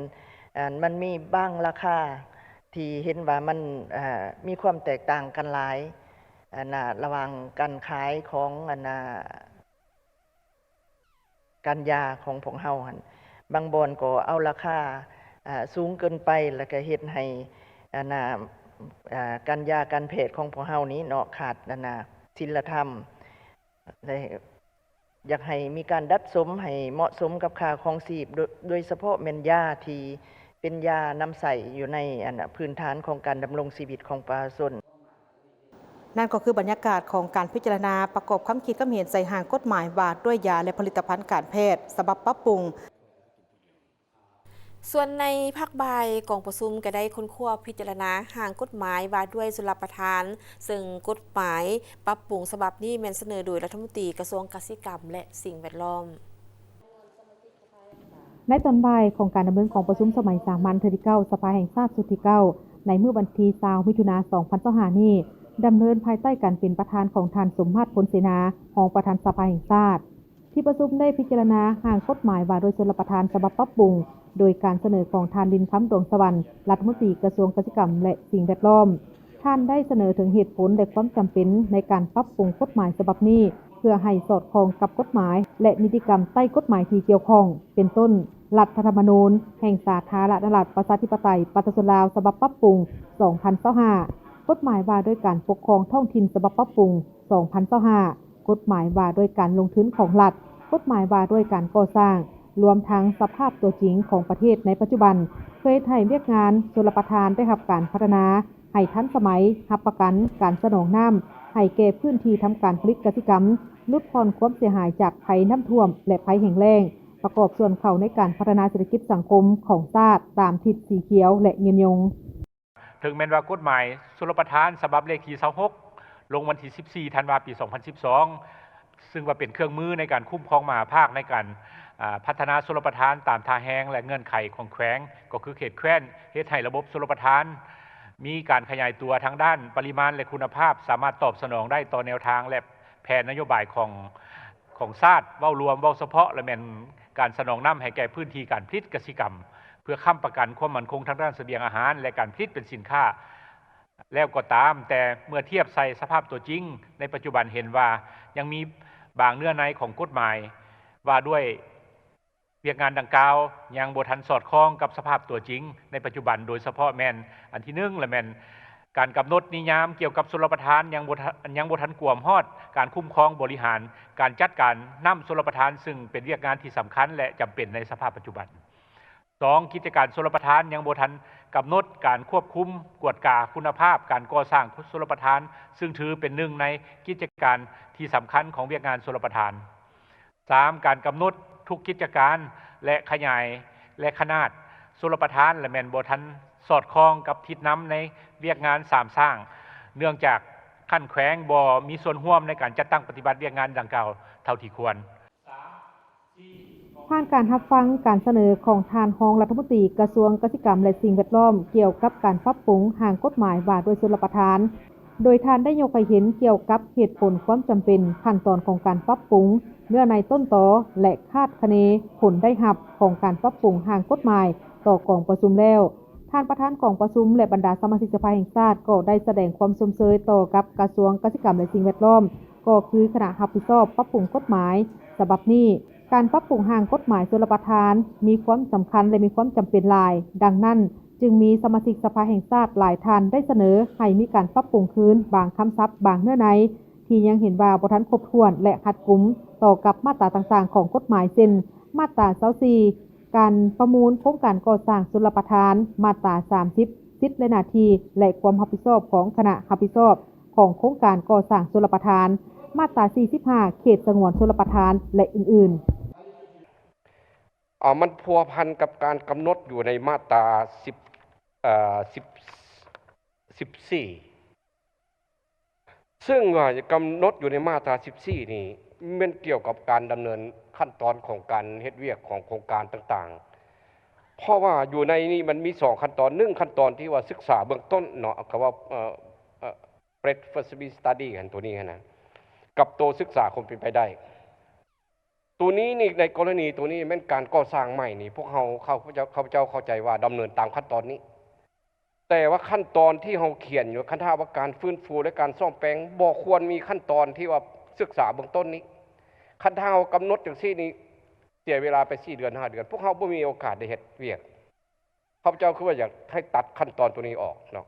ອັນ ມັນມີບາງລາຄາທີ່ເຫັນວ່າມັນ ເອີ ມີຄວາມແຕກຕ່າງກັນຫຼາຍ ອັນນ່າ ລະຫວ່າງການຂາຍຂອງ ອັນນ່າ ການຢາຂອງພວກເຮົາຫັ້ນ. ບາງບ່ອນກໍເອົາລາຄາ ເອີ ສູງເກີນໄປ ແລ້ວກໍເຮັດໃຫ້ ອັນນ່າ ເອີ ການຢາການແພດຂອງພວກເຮົານີ້ເນາະ ຂາດ ອັນນ່າ ສິນລະທຳ ແລະ ຢາກໃຫ້ມີການດັດສົມໃຫ້ເໝາະສົມກັບຄ່າຄອງຊີບ ໂດຍ ໂດຍສະເພາະແມ່ນຢາທີ່ເປັນຢານຳໃຊ້ຢູ່ໃນ ອັນນ່າ ພື້ນຖານຂອງການດຳລົງຊີວິດຂອງປະຊາຊົນ. ນັ້ນກໍຄືບັນຍາກາດຂອງການພິຈາລະນາປະກອບຄຳຄິດຄຳເຫັນໃສ່ຮ່າງກົດໝາຍວ່າດ້ວຍຢາ ແລະ ຜະລິດຕະພັນການແພດ ສະບັບປັບປຸງ. ສ່ວນໃນພາກບ່າຍ ກອງປະຊຸມກໍໄດ້ຄົ້ນຄວ້າພິຈາລະນາຮ່າງກົດໝາຍວ່າດ້ວຍຊົນລະປະທານ, ເຊິ່ງກົດໝາຍປັບປຸງສະບັບນີ້ແມ່ນສະເໜີໂດຍລັດຖະມົນຕີກະຊວງກະສິກຳ ແລະ ສິ່ງແວດລ້ອມ. ໃນຕອນບ່າຍຂອງການດຳເນີນກອງປະຊຸມສະໄໝສາມັນເທື່ອທີເກົ້າ ສະພາແຫ່ງຊາດຊຸດທີເກົ້າ ໃນມື້ວັນທີຊາວ ມິຖຸນາ ສອງພັນຊາວຫ້ານີ້ ດຳເນີນພາຍໃຕ້ການເປັນປະທານຂອງທ່ານ ສົມມາດ ພົນເສນາ ຮອງປະທານສະພາແຫ່ງຊາດ. ທີ່ປະຊຸມໄດ້ພິຈາລະນາຮ່າງກົດໝາຍວ່າດ້ວຍຊົນລະປະທານສະບັບປັບປຸງ ໂດຍການສະເໜີຂອງທ່ານ ລິນຄຳ ດວງສະຫວັນ ລັດຖະມົນຕີກະຊວງກະສິກຳ ແລະ ສິ່ງແວດລ້ອມ. ທ່ານໄດ້ສະເໜີເຖິງເຫດຜົນ ແລະ ຄວາມຈຳເປັນໃນການປັບປຸງກົດໝາຍສະບັບນີ້ ເພື່ອໃຫ້ສອດຄ່ອງກັບກົດໝາຍ ແລະ ນິຕິກຳໃຕ້ກົດໝາຍທີ່ກ່ຽວຂ້ອງ ເປັນຕົ້ນ ລັດຖະທຳມະນູນແຫ່ງສາທາລະນະລັດ ປະຊາທິປະໄຕ ປະຊາຊົນລາວ ສະບັບປັບປຸງ ສອງພັນຊາວຫ້າ, ກົດໝາຍວ່າດ້ວຍການປົກຄອງທ້ອງຖິ່ນ ສະບັບປັບປຸງ ສອງພັນຊາວຫ້າ, ກົດໝາຍວ່າດ້ວຍການລົງທຶນຂອງລັດ, ກົດໝາຍວ່າດ້ວຍການກໍ່ສ້າງ, ລວມທັງສະພາບຕົວຈິງຂອງປະເທດໃນປັດຈຸບັນ ເພື່ອເຮັດໃຫ້ວຽກງານຊົນລະປະທານໄດ້ຮັບການພັດທະນາໃຫ້ທັນສະໄໝ, ຮັບປະກັນການສະໜອງນ້ຳໃຫ້ແກ່ພື້ນທີ່ທຳການຜະລິດກະສິກຳ, ຫຼຸດຜ່ອນຄວາມເສຍຫາຍຈາກໄພນ້ຳຖ້ວມ ແລະ ໄພແຫ້ງແລ້ງ, ປະກອບສ່ວນເຂົ້າໃນການພັດທະນາເສດຖະກິດສັງຄົມຂອງຊາດຕາມທິດສີຂຽວ ແລະ ຍືນຍົງ. ເຖິງແມ່ນວ່າກົດໝາຍຊົນລະປະທານສະບັບເລກທີຊາວຫົກ ລົງວັນທີສິບສີ່ ທັນວາ ປີສອງພັນສິບສອງ ຊຶ່ງວ່າເປັນເຄື່ອງມືໃນການຄຸ້ມຄອງມະຫາພາກໃນການ ອາ ພັດທະນາຊົນລະປະທານຕາມທ່າແຮງ ແລະ ເງື່ອນໄຂຂອງແຂວງ ກໍຄືເຂດແຄວ້ນ ເຮັດໃຫ້ລະບົບຊົນລະປະທານມີການຂະຫຍາຍຕົວທາງດ້ານປະລິມານ ແລະ ຄຸນນະພາບ ສາມາດຕອບສະໜອງໄດ້ຕໍ່ແນວທາງ ແລະ ແຜນນະໂຍບາຍຂອງ ຂອງຊາດເວົ້າລວມ, ເວົ້າສະເພາະ ແລະ ແມ່ນການສະໜອງນ້ຳໃຫ້ແກ່ພື້ນທີ່ການຜະລິດກະສິກຳ ເພື່ອຄ້ຳປະກັນຄວາມໝັ້ນຄົງທາງດ້ານສະບຽງອາຫານ ແລະ ການຜະລິດເປັນສິນຄ້າ. ແລ້ວກໍຕາມ, ແຕ່ເມື່ອທຽບໃສ່ສະພາບຕົວຈິງໃນປັດຈຸບັນ ເຫັນວ່າຍັງມີບາງເນື້ອໃນຂອງກົດໝາຍວ່າດ້ວຍວຽກງານດັ່ງກ່າວ ຍັງບໍ່ທັນສອດຄ່ອງກັບສະພາບຕົວຈິງໃນປັດຈຸບັນ, ໂດຍສະເພາະແມ່ນ ອັນທີໜຶ່ງ ລະແມ່ນການກຳນົດນິຍາມກ່ຽວກັບຊົນລະປະທານຍັງບໍ່ທັນ ຍັງບໍ່ທັນກວມຮອດການຄຸ້ມຄອງບໍລິຫານການຈັດການນ້ຳຊົນລະປະທານ, ຊຶ່ງເປັນວຽກງານທີ່ສຳຄັນ ແລະ ຈຳເປັນໃນສະພາບປັດຈຸບັນ. ສອງ, ກິດຈະການຊົນລະປະທານຍັງບໍ່ທັນກຳນົດການຄວບຄຸມກວດກາຄຸນນະພາບການກໍ່ສ້າງຊົນລະປະທານ, ຊຶ່ງຖືເປັນໜຶ່ງໃນກິດຈະການທີ່ສຳຄັນຂອງວຽກງານຊົນລະປະທານ. ສາມ, ການກຳນົດທຸກກິດຈະການ ແລະ ຂະຫຍາຍ ແລະ ຂະໜາດຊົນລະປະທານ ລະແມ່ນບໍ່ທັນສອດຄ່ອງກັບທິດນຳໃນວຽກງານສາມສ້າງ, ເນື່ອງຈາກຂັ້ນແຂວງບໍ່ມີສ່ວນຮ່ວມໃນການຈັດຕັ້ງປະຕິບັດວຽກງານດັ່ງກ່າວເທົ່າທີ່ຄວນ. ຜ່ານການຮັບຟັງການສະເໜີຂອງທ່ານຮອງລັດຖະມົນຕີກະຊວງກະສິກຳ ແລະ ສິ່ງແວດລ້ອມ ກ່ຽວກັບການປັບປຸງຮ່າງກົດໝາຍວ່າດ້ວຍຊົນລະປະທານ, ໂດຍທ່ານໄດ້ຍົກໃຫ້ເຫັນກ່ຽວກັບເຫດຜົນຄວາມຈຳເປັນຂັ້ນຕອນຂອງການປັບປຸງເນື້ອໃນຕົ້ນຕໍ ແລະ ຄາດຄະເນຜົນໄດ້ຮັບຂອງການປັບປຸງຮ່າງກົດໝາຍຕໍ່ກອງປະຊຸມແລ້ວ. ທ່ານປະທານກອງປະຊຸມ ແລະ ບັນດາສະມາຊິກສະພາແຫ່ງຊາດກໍໄດ້ສະແດງຄວາມຊົມເຊີຍຕໍ່ກັບກະຊວງກະສິກຳ ແລະ ສິ່ງແວດລ້ອມ ກໍຄືຄະນະຮັບຜິດຊອບປັບປຸງກົດໝາຍສະບັບນີ້. ການປັບປຸງຮ່າງກົດໝາຍຊົນລະປະທານມີຄວາມສຳຄັນ ແລະ ມີຄວາມຈຳເປັນຫຼາຍ. ດັ່ງນັ້ນ, ຈຶ່ງມີສະມາຊິກສະພາແຫ່ງຊາດຫຼາຍທ່ານໄດ້ສະເໜີໃຫ້ມີການປັບປຸງຄືນບາງຄຳສັບ, ບາງເນື້ອໃນ ທີ່ຍັງເຫັນວ່າບໍ່ທັນຄົບຖ້ວນ ແລະ ຮັດກຸມຕໍ່ກັບມາດຕາຕ່າງໆຂອງກົດໝາຍ ເຊັ່ນ ມາດຕາຊາວສີ່ ການປະມູນໂຄງການກໍ່ສ້າງຊົນລະປະທານ, ມາດຕາສາມສິບ ສິດ ແລະ ໜ້າທີ່ ແລະ ຄວາມຮັບຜິດຊອບຂອງຄະນະຮັບຜິດຊອບຂອງໂຄງການກໍ່ສ້າງຊົນລະປະທານ, ມາດຕາສີ່ສິບຫ້າ ເຂດສະຫງວນຊົນລະປະທານ ແລະ ອື່ນໆ. ເອົາ ມັນພົວພັນກັບການກຳນົດຢູ່ໃນມາດຕາສິບ ເອີ ສິບ ສິບສີ່ ເຊິ່ງວ່າກຳນົດຢູ່ໃນມາດຕາສິບສີ່ນີ້ ແມ່ນກ່ຽວກັບການດຳເນີນຂັ້ນຕອນຂອງການເຮັດວຽກຂອງໂຄງການຕ່າງໆ ເພາະວ່າຢູ່ໃນນີ້ມັນມີສອງຂັ້ນຕອນ, ໜຶ່ງຂັ້ນຕອນທີ່ວ່າສຶກສາເບື້ອງຕົ້ນເນາະ ເຂົາວ່າ ເອີ ເອີ Pre-feasibility Study ຫັ້ນ ໂຕນີ້ຫັ້ນນະ ກັບໂຕສຶກສາຄວາມເປັນໄປໄດ້. ໂຕນີ້ນີ້ ໃນກໍລະນີໂຕນີ້ແມ່ນການກໍ່ສ້າງໃໝ່ນີ້ ພວກເຮົາ ຂ້າພະເຈົ້າ ຂ້າພະເຈົ້າເຂົ້າໃຈວ່າດຳເນີນຕາມຂັ້ນຕອນນີ້ ແຕ່ວ່າຂັ້ນຕອນທີ່ເຮົາຂຽນຢູ່ ຄັນຖ້າວ່າການຟື້ນຟູ ແລະ ການສ້ອມແປງ ບໍ່ຄວນມີຂັ້ນຕອນທີ່ວ່າສຶກສາເບື້ອງຕົ້ນນີ້. ຄັນຖ້າເຮົາກຳນົດຈັ່ງຊີ້ນີ້ ເສຍເວລາໄປສີ່ເດືອນ ຫ້າເດືອນ ພວກເຮົາບໍ່ມີໂອກາດໄດ້ເຮັດວຽກ. ຂ້າພະເຈົ້າຄືວ່າຢາກໃຫ້ຕັດຂັ້ນຕອນໂຕນີ້ອອກເນາະ.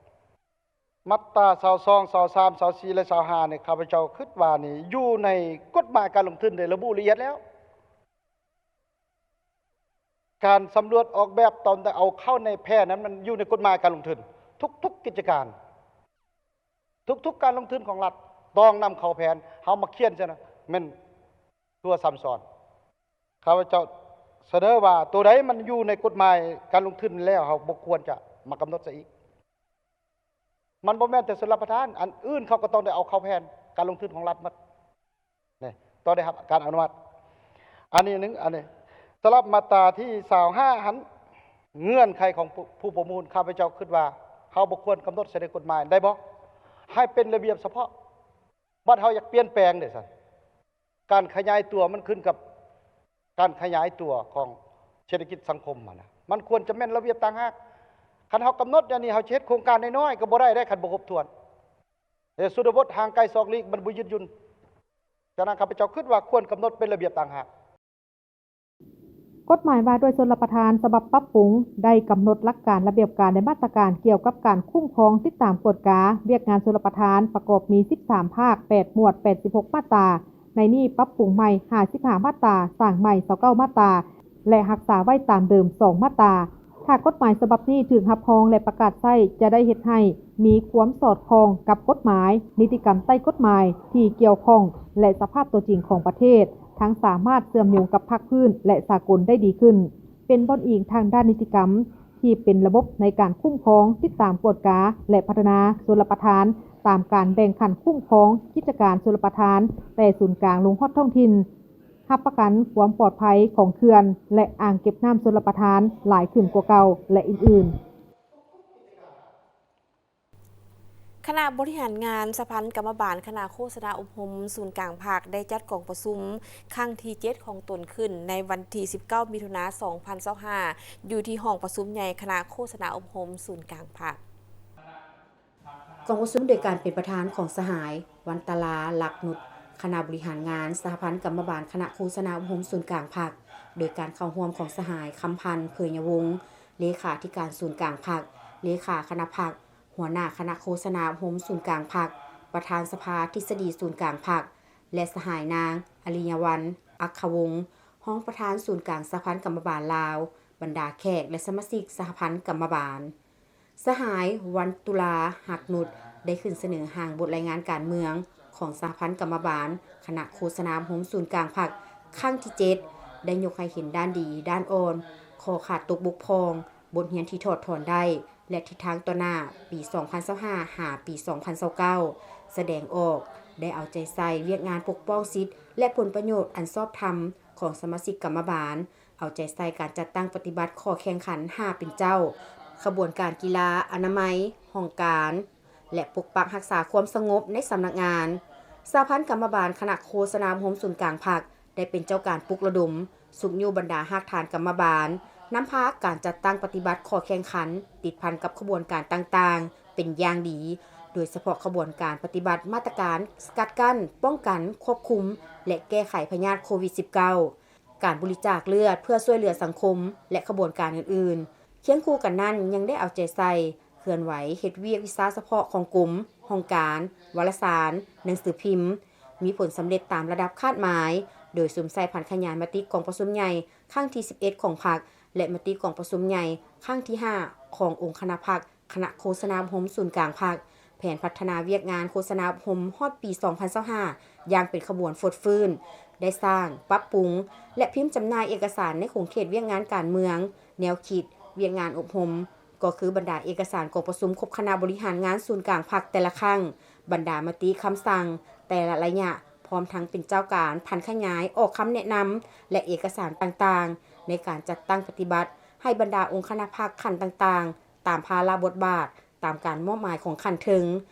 ມາດຕາຊາວສອງ ຊາວສາມ ຊາວສີ່ ແລະ ຊາວຫ້ານີ້ ຂ້າພະເຈົ້າຄິດວ່ານີ້ຢູ່ໃນກົດໝາຍການລົງທຶນໄດ້ລະບຸລະອຽດແລ້ວ. ການສຳຫຼວດອອກແບບຕອນເອົາເຂົ້າໃນແຜນນັ້ນ ມັນຢູ່ໃນກົດໝາຍການລົງທຶນ ທຸກໆກິດຈະການ ທຸກໆການລົງທຶນຂອງລັດຕ້ອງນຳເຂົ້າແຜນ. ເຮົາມາຂຽນຊັ້ນນະ ແມ່ນຕົວຊ້ຳຊ້ອນ. ຂ້າພະເຈົ້າສະເໜີວ່າ ໂຕໃດມັນຢູ່ໃນກົດໝາຍການລົງທຶນແລ້ວ ເຮົາບໍ່ຄວນຈະມາກຳນົດໃສ່ອີກ. ມັນບໍ່ແມ່ນແຕ່ຊົນລະປະທານ, ອັນອື່ນເຂົາກໍຕ້ອງໄດ້ເອົາເຂົ້າແຜນການລົງທຶນຂອງລັດໝົດ ນີ້ ຕ້ອງໄດ້ຮັບການອະນຸມັດ. ອັນນີ້ໜຶ່ງ ອັນນີ້ ສຳລັບມາດຕາທີຊາວຫ້າຫັ້ນ ເງື່ອນໄຂຂອງຜູ້ປະມູນ ຂ້າພະເຈົ້າຄິດວ່າ ເຮົາບໍ່ຄວນກຳນົດໃສ່ໃນກົດໝາຍໄດ້ບໍ່? ໃຫ້ເປັນລະບຽບສະເພາະ. ບັດເຮົາຢາກປ່ຽນແປງເດຊັ້ນ? ການຂະຫຍາຍຕົວມັນຂຶ້ນກັບການຂະຫຍາຍຕົວຂອງເສດຖະກິດສັງຄົມຫັ້ນນະ ມັນຄວນຈະແມ່ນລະບຽບຕ່າງຫາກ. ຄັນເຮົາກຳນົດແນວນີ້ ເຮົາຊິເຮັດໂຄງການນ້ອຍໆກໍບໍ່ໄດ້ເດ້ ຄັນບໍ່ຄົບຖ້ວນ. ແລະ ຊົນນະບົດຫ່າງໄກສອກຫຼີກ ມັນບໍ່ຍືດຢຸ່ນ. ສະນັ້ນ ຂ້າພະເຈົ້າຄິດວ່າຄວນກຳນົດເປັນລະບຽບຕ່າງຫາກ. ກົດໝາຍວ່າດ້ວຍຊົນລະປະທານສະບັບປັບປຸງ ໄດ້ກຳນົດຫຼັກການ, ລະບຽບການ ແລະ ມາດຕະການກ່ຽວກັບການຄຸ້ມຄອງ, ຕິດຕາມ, ກວດກາວຽກງານຊົນລະປະທານ ປະກອບມີສິບສາມພາກ, ແປດໝວດ, ແປດສິບຫົກມາດຕາ. ໃນນີ້ປັບປຸງໃໝ່ຫ້າສິບຫ້າມາດຕາ, ສ້າງໃໝ່ຊາວເກົ້າມາດຕາ ແລະ ຮັກສາໄວ້ຕາມເດີມສອງມາດຕາ. ຖ້າກົດໝາຍສະບັບນີ້ຖືກຮັບຮອງ ແລະ ປະກາດໃຊ້ ຈະໄດ້ເຮັດໃຫ້ມີຄວາມສອດຄ່ອງກັບກົດໝາຍ, ນິຕິກຳໃຕ້ກົດໝາຍທີ່ກ່ຽວຂ້ອງ ແລະ ສະພາບຕົວຈິງຂອງປະເທດ, ທັງສາມາດເຊື່ອມໂຍງກັບພາກພື້ນ ແລະ ສາກົນໄດ້ດີຂຶ້ນ, ເປັນບ່ອນອີງທາງດ້ານນິຕິກຳທີ່ເປັນລະບົບໃນການຄຸ້ມຄອງ, ຕິດຕາມ, ກວດກາ ແລະ ພັດທະນາຊົນລະປະທານ ຕາມການແບ່ງຂັ້ນຄຸ້ມຄອງກິດຈະການຊົນລະປະທານ ແຕ່ສູນກາງລົງຮອດທ້ອງຖິ່ນ. ຮັບປະກັນຄວາມປອດໄພຂອງເຂື່ອນ ແລະ ອ່າງເກັບນ້ຳຊົນລະປະທານຫຼາຍຂຶ້ນກວ່າເກົ່າ ແລະ ອື່ນໆ. ຄະນະບໍລິຫານງານສະຫະພັນກຳມະບານຄະນະໂຄສະນາອົບຮົມສູນກາງພັກ ໄດ້ຈັດກອງປະຊຸມຄັ້ງທີເຈັດຂອງຕົນຂຶ້ນໃນວັນທີສິບເກົ້າ ມິຖຸນາ ສອງພັນຊາວຫ້າ ຢູ່ທີ່ຫ້ອງປະຊຸມໃຫຍ່ຄະນະໂຄສະນາອົບຮົມສູນກາງພັກ. ກອງປະຊຸມໂດຍການເປັນປະທານຂອງສະຫາຍ ວັນຕະລາ ລັກນຸດ ຄະນະບໍລິຫານງານສະຫະພັນກຳມະບານຄະນະໂຄສະນາອົບຮົມສູນກາງພັກ ໂດຍການເຂົ້າຮ່ວມຂອງສະຫາຍ ຄຳພັນ ເຜີຍຍະວົງ ເລຂາທິການສູນກາງພັກ, ເລຂາຄະນະພັກ, ຫົວໜ້າຄະນະໂຄສະນາອົບຮົມສູນກາງພັກ, ປະທານສະພາທິດສະດີສູນກາງພັກ ແລະ ສະຫາຍນາງ ອະລິຍະວັນ ອັກຂະວົງ ຮອງປະທານສູນກາງສະຫະພັນກຳມະບານລາວ, ບັນດາແຂກ ແລະ ສະມາຊິກສະຫະພັນກຳມະບານ. ສະຫາຍ ວັນຕຸລາ ຮັກນຸດ ໄດ້ຂຶ້ນສະເໜີຮ່າງບົດລາຍງານການເມືອງຂອງສະຫະພັນກຳມະບານຄະນະໂຄສະນາອົບຮົມສູນກາງພັກຄັ້ງທີເຈັດ ໄດ້ຍົກໃຫ້ເຫັນດ້ານດີ, ດ້ານອ່ອນ, ຂໍ້ຂາດຕົກບົກຜ່ອງ, ບົດຮຽນທີ່ຖອດຖອນໄດ້ ແລະ ທິດທາງຕໍ່ໜ້າ ປີສອງພັນຊາວຫ້າ ຫາ ປີສອງພັນຊາວເກົ້າ ສະແດງອອກ ໄດ້ເອົາໃຈໃສ່ວຽກງານປົກປ້ອງສິດ ແລະ ຜົນປະໂຫຍດອັນຊອບທຳຂອງສະມາຊິກກຳມະບານ, ເອົາໃຈໃສ່ການຈັດຕັ້ງປະຕິບັດຂໍ້ແຂ່ງຂັນຫ້າເປັນເຈົ້າ, ຂະບວນການກິລາອະນາໄມ, ຫ້ອງການ, ແລະ ປົກປັກຮັກສາຄວາມສະຫງົບໃນສຳນັກງານ. ສະຫະພັນກຳມະບານຄະນະໂຄສະນາອົບຮົມສູນກາງພັກ ໄດ້ເປັນເຈົ້າການປຸກລະດົມ, ຊຸກຍູ້ບັນດາຮາກຖານກຳມະບານ, ນຳພາການຈັດຕັ້ງປະຕິບັດຂໍ້ແຂ່ງຂັນ ຕິດພັນກັບຂະບວນການຕ່າງໆ ເປັນຢ່າງດີ, ໂດຍສະເພາະຂະບວນການປະຕິບັດມາດຕະການສະກັດກັ້ນ, ປ້ອງກັນ, ຄວບຄຸມ ແລະ ແກ້ໄຂພະຍາດໂຄວິດສິບເກົ້າ, ການບໍລິຈາກເລືອດເພື່ອຊ່ວຍເຫຼືອສັງຄົມ ແລະ ຂະບວນການອື່ນໆ. ຄຽງຄູ່ກັນນັ້ນ ຍັງໄດ້ເອົາໃຈໃສ່ ເຄື່ອນໄຫວເຮັດວຽກວິຊາສະເພາະຂອງກົມ, ຫ້ອງການ, ວາລະສານ, ໜັງສືພິມ ມີຜົນສຳເລັດຕາມລະດັບຄາດໝາຍ, ໂດຍສຸມໃສ່ຜັນຂະຫຍາຍມະຕິກອງປະຊຸມໃຫຍ່ຄັ້ງທີສິບເອັດຂອງພັກ ແລະ ມະຕິກອງປະຊຸມໃຫຍ່ຄັ້ງທີຫ້າຂອງອົງຄະນະພັກ ຄະນະໂຄສະນາອົບຮົມສູນກາງພັກ, ແຜນພັດທະນາວຽກງານໂຄສະນາອົບຮົມຮອດປີສອງພັນຊາວຫ້າ ຢ່າງເປັນຂະບວນຟົດຟື້ນ, ໄດ້ສ້າງ, ປັບປຸງ ແລະ ພິມຈຳໜ່າຍເອກະສານໃນຂົງເຂດວຽກງານການເມືອງ, ແນວຄິດ, ວຽກງານອົບຮົມ, ກໍຄືບັນດາເອກະສານກອງປະຊຸມຄົບຄະນະບໍລິຫານງານສູນກາງພັກແຕ່ລະຄັ້ງ, ບັນດາມະຕິຄຳສັ່ງແຕ່ລະໄລຍະ, ພ້ອມທັງເປັນເຈົ້າການຜັນຂະຫຍາຍອອກຄຳແນະນຳ ແລະ ເອກະສານຕ່າງໆ ໃນການຈັດຕັ້ງປະຕິບັດໃຫ້ບັນດາອົງຄະນະພັກຂັ້ນຕ່າງໆ ຕາມພາລະບົດບາດ, ຕາມການມອບໝາຍຂອງຂັ້ນເທິງ,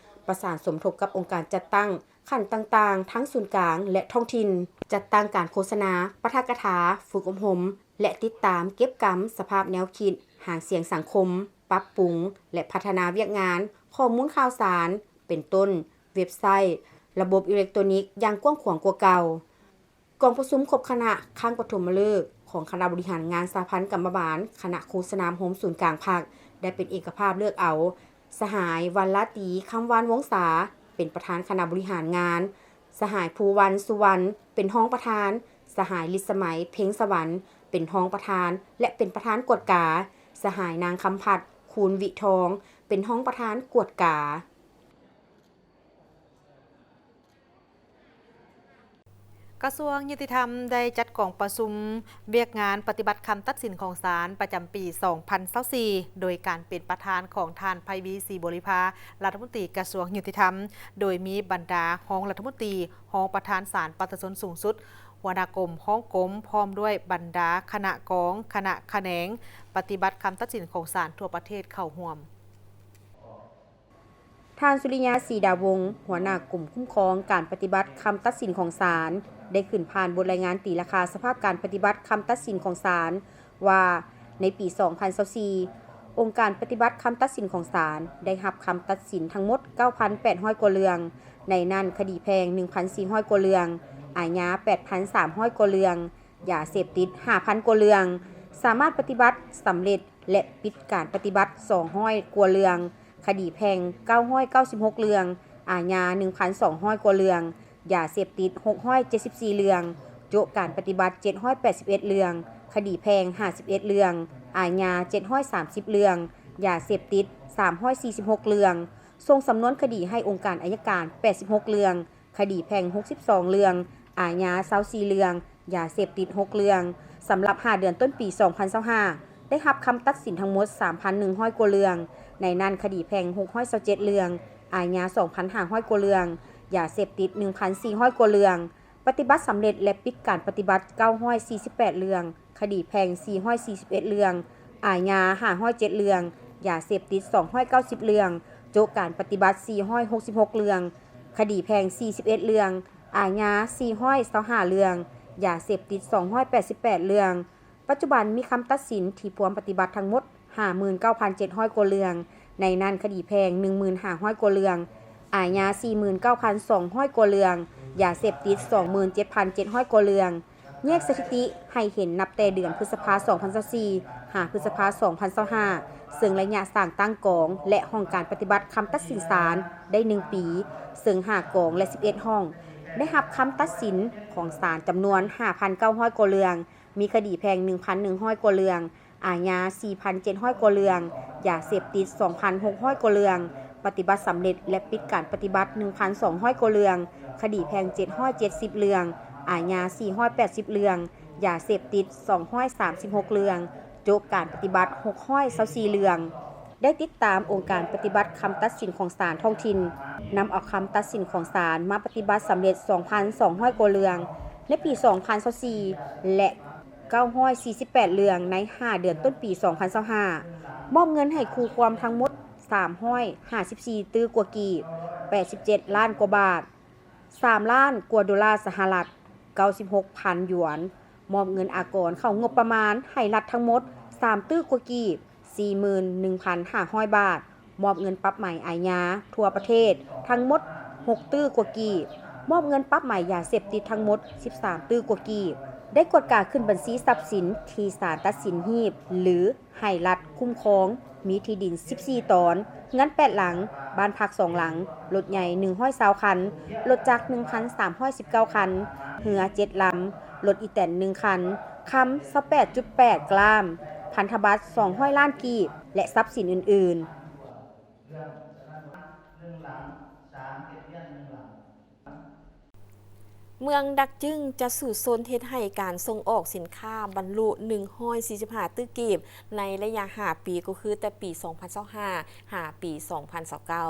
ປະສານສົມທົບກັບອົງການຈັດຕັ້ງຂັ້ນຕ່າງໆ ທັງສູນກາງ ແລະ ທ້ອງຖິ່ນ, ຈັດຕັ້ງການໂຄສະນາ, ປາຖະກະຖາ, ຝຶກອົບຮົມ ແລະ ຕິດຕາມເກັບກຳສະພາບແນວຄິດ, ຫາງສຽງສັງຄົມ, ປັບປຸງ ແລະ ພັດທະນາວຽກງານ, ຂໍ້ມູນຂ່າວສານ ເປັນຕົ້ນ ເວັບໄຊ, ລະບົບອີເລັກໂຕນິກຢ່າງກວ້າງຂວາງກວ່າເກົ່າ. ກອງປະຊຸມຄົບຄະນະຄັ້ງປະຖົມມະເລີກຂອງຄະນະບໍລິຫານງານສະຫະພັນກຳມະບານຄະນະໂຄສະນາອົບຮົມສູນກາງພັກ ໄດ້ເປັນເອກະພາບເລືອກເອົາ ສະຫາຍ ວັນລາຕີ ຄຳວານວົງສາ ເປັນປະທານຄະນະບໍລິຫານງານ, ສະຫາຍ ພູວັນ ສຸວັນ ເປັນຮອງປະທານ, ສະຫາຍ ລິດສະໄໝ ເພັງສະຫວັນ ເປັນຮອງປະທານ ແລະ ເປັນປະທານກວດກາ, ສະຫາຍ ນາງ ຄຳພັດ ຄູນວິທອງ ເປັນຮອງປະທານກວດກາ. ກະຊວງຍຸຕິທຳໄດ້ຈັດກອງປະຊຸມວຽກງານປະຕິບັດຄຳຕັດສິນຂອງສານປະຈຳປີສອງພັນຊາວສີ່ ໂດຍການເປັນປະທານຂອງທ່ານ ໄພວີ ສີບໍລິພາ ລັດຖະມົນຕີກະຊວງຍຸຕິທຳ, ໂດຍມີບັນດາຮອງລັດຖະມົນຕີ, ຮອງປະທານສານປະຊາຊົນສູງສຸດ, ຫົວໜ້າກົມ, ຮອງກົມ, ພ້ອມດ້ວຍບັນດາຄະນະກອງ, ຄະນະຂະແໜງປະຕິບັດຄຳຕັດສິນຂອງສານທົ່ວປະເທດເຂົ້າຮ່ວມ. ທ່ານ ສຸລິຍາ ສີດາວົງ ຫົວໜ້າກົມຄຸ້ມຄອງການປະຕິບັດຄຳຕັດສິນຂອງສານ ໄດ້ຂຶ້ນຜ່ານບົດລາຍງານຕີລາຄາສະພາບການປະຕິບັດຄຳຕັດສິນຂອງສານວ່າ ໃນປີສອງພັນຊາວສີ່ ອົງການປະຕິບັດຄຳຕັດສິນຂອງສານ ໄດ້ຮັບຄຳຕັດສິນທັງໝົດເກົ້າພັນແປດຮ້ອຍກວ່າເລື່ອງ, ໃນນັ້ນຄະດີແພ່ງໜຶ່ງພັນສີ່ຮ້ອຍກວ່າເລື່ອງ, ອາຍາແປດພັນສາມຮ້ອຍກວ່າເລື່ອງ, ຢາເສບຕິດຫ້າພັນກວ່າເລື່ອງ, ສາມາດປະຕິບັດສຳເລັດ ແລະ ປິດການປະຕິບັດສອງຮ້ອຍກວ່າເລື່ອງ, ຄະດີແພ່ງເກົ້າຮ້ອຍເກົ້າສິບຫົກເລື່ອງ, ອາຍາໜຶ່ງພັນສອງຮ້ອຍກວ່າເລື່ອງ, ຢາເສບຕິດຫົກຮ້ອຍເຈັດສິບສີ່ເລື່ອງ, ໂຈະການປະຕິບັດເຈັດຮ້ອຍແປດສິບເອັດເລື່ອງ, ຄະດີແພ່ງຫ້າສິບເອັດເລື່ອງ, ອາຍາເຈັດຮ້ອຍສາມສິບເລື່ອງ, ຢາເສບຕິດສາມຮ້ອຍສີ່ສິບຫົກເລື່ອງ, ສົ່ງສຳນວນຄະດີໃຫ້ອົງການໄອຍະການແປດສິບຫົກເລື່ອງ, ຄະດີແພ່ງຫົກສິບສອງເລື່ອງ, ອາຍາຊາວສີ່ເລື່ອງ, ຢາເສບຕິດຫົກເລື່ອງ. ສຳລັບຫ້າເດືອນຕົ້ນປີສອງພັນຊາວຫ້າ ໄດ້ຮັບຄຳຕັດສິນທັງໝົດສາມພັນໜຶ່ງຮ້ອຍກວ່າເລື່ອງ, ໃນນັ້ນຄະດີແພ່ງຫົກຮ້ອຍຊາວເຈັດເລື່ອງ, ອາຍາສອງພັນຫ້າຮ້ອຍກວ່າເລື່ອງ, ຢາເສບຕິດໜຶ່ງພັນສີ່ຮ້ອຍກວ່າເລື່ອງ, ປະຕິບັດສຳເລັດ ແລະ ປິດການປະຕິບັດເກົ້າຮ້ອຍສີ່ສິບແປດເລື່ອງ, ຄະດີແພ່ງສີ່ຮ້ອຍສີ່ສິບເອັດເລື່ອງ, ອາຍາຫ້າຮ້ອຍເຈັດເລື່ອງ, ຢາເສບຕິດສອງຮ້ອຍເກົ້າສິບເລື່ອງ, ໂຈະການປະຕິບັດສີ່ຮ້ອຍຫົກສິບຫົກເລື່ອງ, ຄະດີແພ່ງສີ່ສິບເອັດເລື່ອງ, ອາຍາສີ່ຮ້ອຍຊາວຫ້າເລື່ອງ, ຢາເສບຕິດສອງຮ້ອຍແປດສິບແປດເລື່ອງ. ປັດຈຸບັນມີຄຳຕັດສິນທີ່ພວມປະຕິບັດທັງໝົດຫ້າໝື່ນເກົ້າພັນເຈັດຮ້ອຍກວ່າເລື່ອງ, ໃນນັ້ນຄະດີແພ່ງໜຶ່ງໝື່ນຫ້າຮ້ອຍກວ່າເລື່ອງ, ອາຍາສີ່ໝື່ນເກົ້າພັນສອງຮ້ອຍກວ່າເລື່ອງ, ຢາເສບຕິດສອງໝື່ນເຈັດພັນເຈັດຮ້ອຍກວ່າເລື່ອງ. ແຍກສະຖິຕິໃຫ້ເຫັນນັບແຕ່ເດືອນພຶດສະພາສອງພັນຊາວສີ່ ຫາ ພຶດສະພາສອງພັນຊາວຫ້າ ເຊິ່ງໄລຍະສ້າງຕັ້ງກອງ ແລະ ຫ້ອງການປະຕິບັດຄຳຕັດສິນສານໄດ້ໜຶ່ງປີ, ເຊິ່ງຫ້າກອງ ແລະ ສິບເອັດຫ້ອງ ໄດ້ຮັບຄຳຕັດສິນຂອງສານຈຳນວນຫ້າພັນເກົ້າຮ້ອຍກວ່າເລື່ອງ, ມີຄະດີແພ່ງໜຶ່ງພັນໜຶ່ງຮ້ອຍກວ່າເລື່ອງ, ອາຍາສີ່ພັນເຈັດຮ້ອຍກວ່າເລື່ອງ, ຢາເສບຕິດສອງພັນຫົກຮ້ອຍກວ່າເລື່ອງ, ປະຕິບັດສຳເລັດ ແລະ ປິດການປະຕິບັດໜຶ່ງພັນສອງຮ້ອຍກວ່າເລື່ອງ, ຄະດີແພ່ງເຈັດຮ້ອຍເຈັດສິບເລື່ອງ, ອາຍາສີ່ຮ້ອຍແປດສິບເລື່ອງ, ຢາເສບຕິດສອງຮ້ອຍສາມສິບຫົກເລື່ອງ, ໂຈະການປະຕິບັດຫົກຮ້ອຍຊາວສີ່ເລື່ອງ. ໄດ້ຕິດຕາມອົງການປະຕິບັດຄຳຕັດສິນຂອງສານທ້ອງຖິ່ນ, ນຳເອົາຄຳຕັດສິນຂອງສານມາປະຕິບັດສຳເລັດສອງພັນສອງຮ້ອຍກວ່າເລື່ອງ ໃນປີສອງພັນຊາວສີ່ ແລະ ເກົ້າຮ້ອຍສີ່ສິບແປດເລື່ອງໃນຫ້າເດືອນຕົ້ນປີສອງພັນຊາວຫ້າ, ມອບເງິນໃຫ້ຄູ່ຄວາມທັງໝົດ ສາມຮ້ອຍຫ້າສິບສີ່ຕື້ກວ່າກີບ, ແປດສິບເຈັດລ້ານກວ່າບາດ, ສາມລ້ານກວ່າໂດລາສະຫະລັດ, ເກົ້າສິບຫົກພັນຢວນ. ມອບເງິນອາກອນເຂົ້າງົບປະມານໃຫ້ລັດທັງໝົດ ສາມຕື້ກວ່າກີບ, ສີ່ໝື່ນໜຶ່ງພັນຫ້າຮ້ອຍບາດ. ມອບເງິນປັບໃໝອາຍາທົ່ວປະເທດທັງໝົດ ຫົກຕື້ກວ່າກີບ. ມອບເງິນປັບໃໝຢາເສບຕິດທັງໝົດ ສິບສາມຕື້ກວ່າກີບ. ໄດ້ກວດກາຂຶ້ນບັນຊີຊັບສິນທີ່ສານຕັດສິນຮີບ ຫຼື ໃຫ້ລັດຄຸ້ມຄອງ ມີທີ່ດິນ ສິບສີ່ຕອນ, ເຮືອນ ແປດຫຼັງ, ບ້ານພັກ ສອງຫຼັງ, ລົດໃຫຍ່ ໜຶ່ງຮ້ອຍຊາວຄັນ, ລົດຈັກ ໜຶ່ງພັນສາມຮ້ອຍສິບເກົ້າຄັນ, ເຮືອ ເຈັດລຳ, ລົດອີແຕນ ໜຶ່ງຄັນ, ຄຳ ຊາວແປດຈຸດແປດກຣາມ, ພັນທະບັດ ສອງຮ້ອຍລ້ານກີບ ແລະ ຊັບສິນອື່ນໆ. ເມືອງດັກຈຶງຈະສູ້ຊົນເຮັດໃຫ້ການສົ່ງອອກສິນຄ້າບັນລຸ ໜຶ່ງຮ້ອຍສີ່ສິບຫ້າຕື້ກີບ ໃນໄລຍະຫ້າປີ, ກໍຄືແຕ່ປີສອງພັນຊາວຫ້າ ຫາປີສອງພັນຊາວເກົ້າ.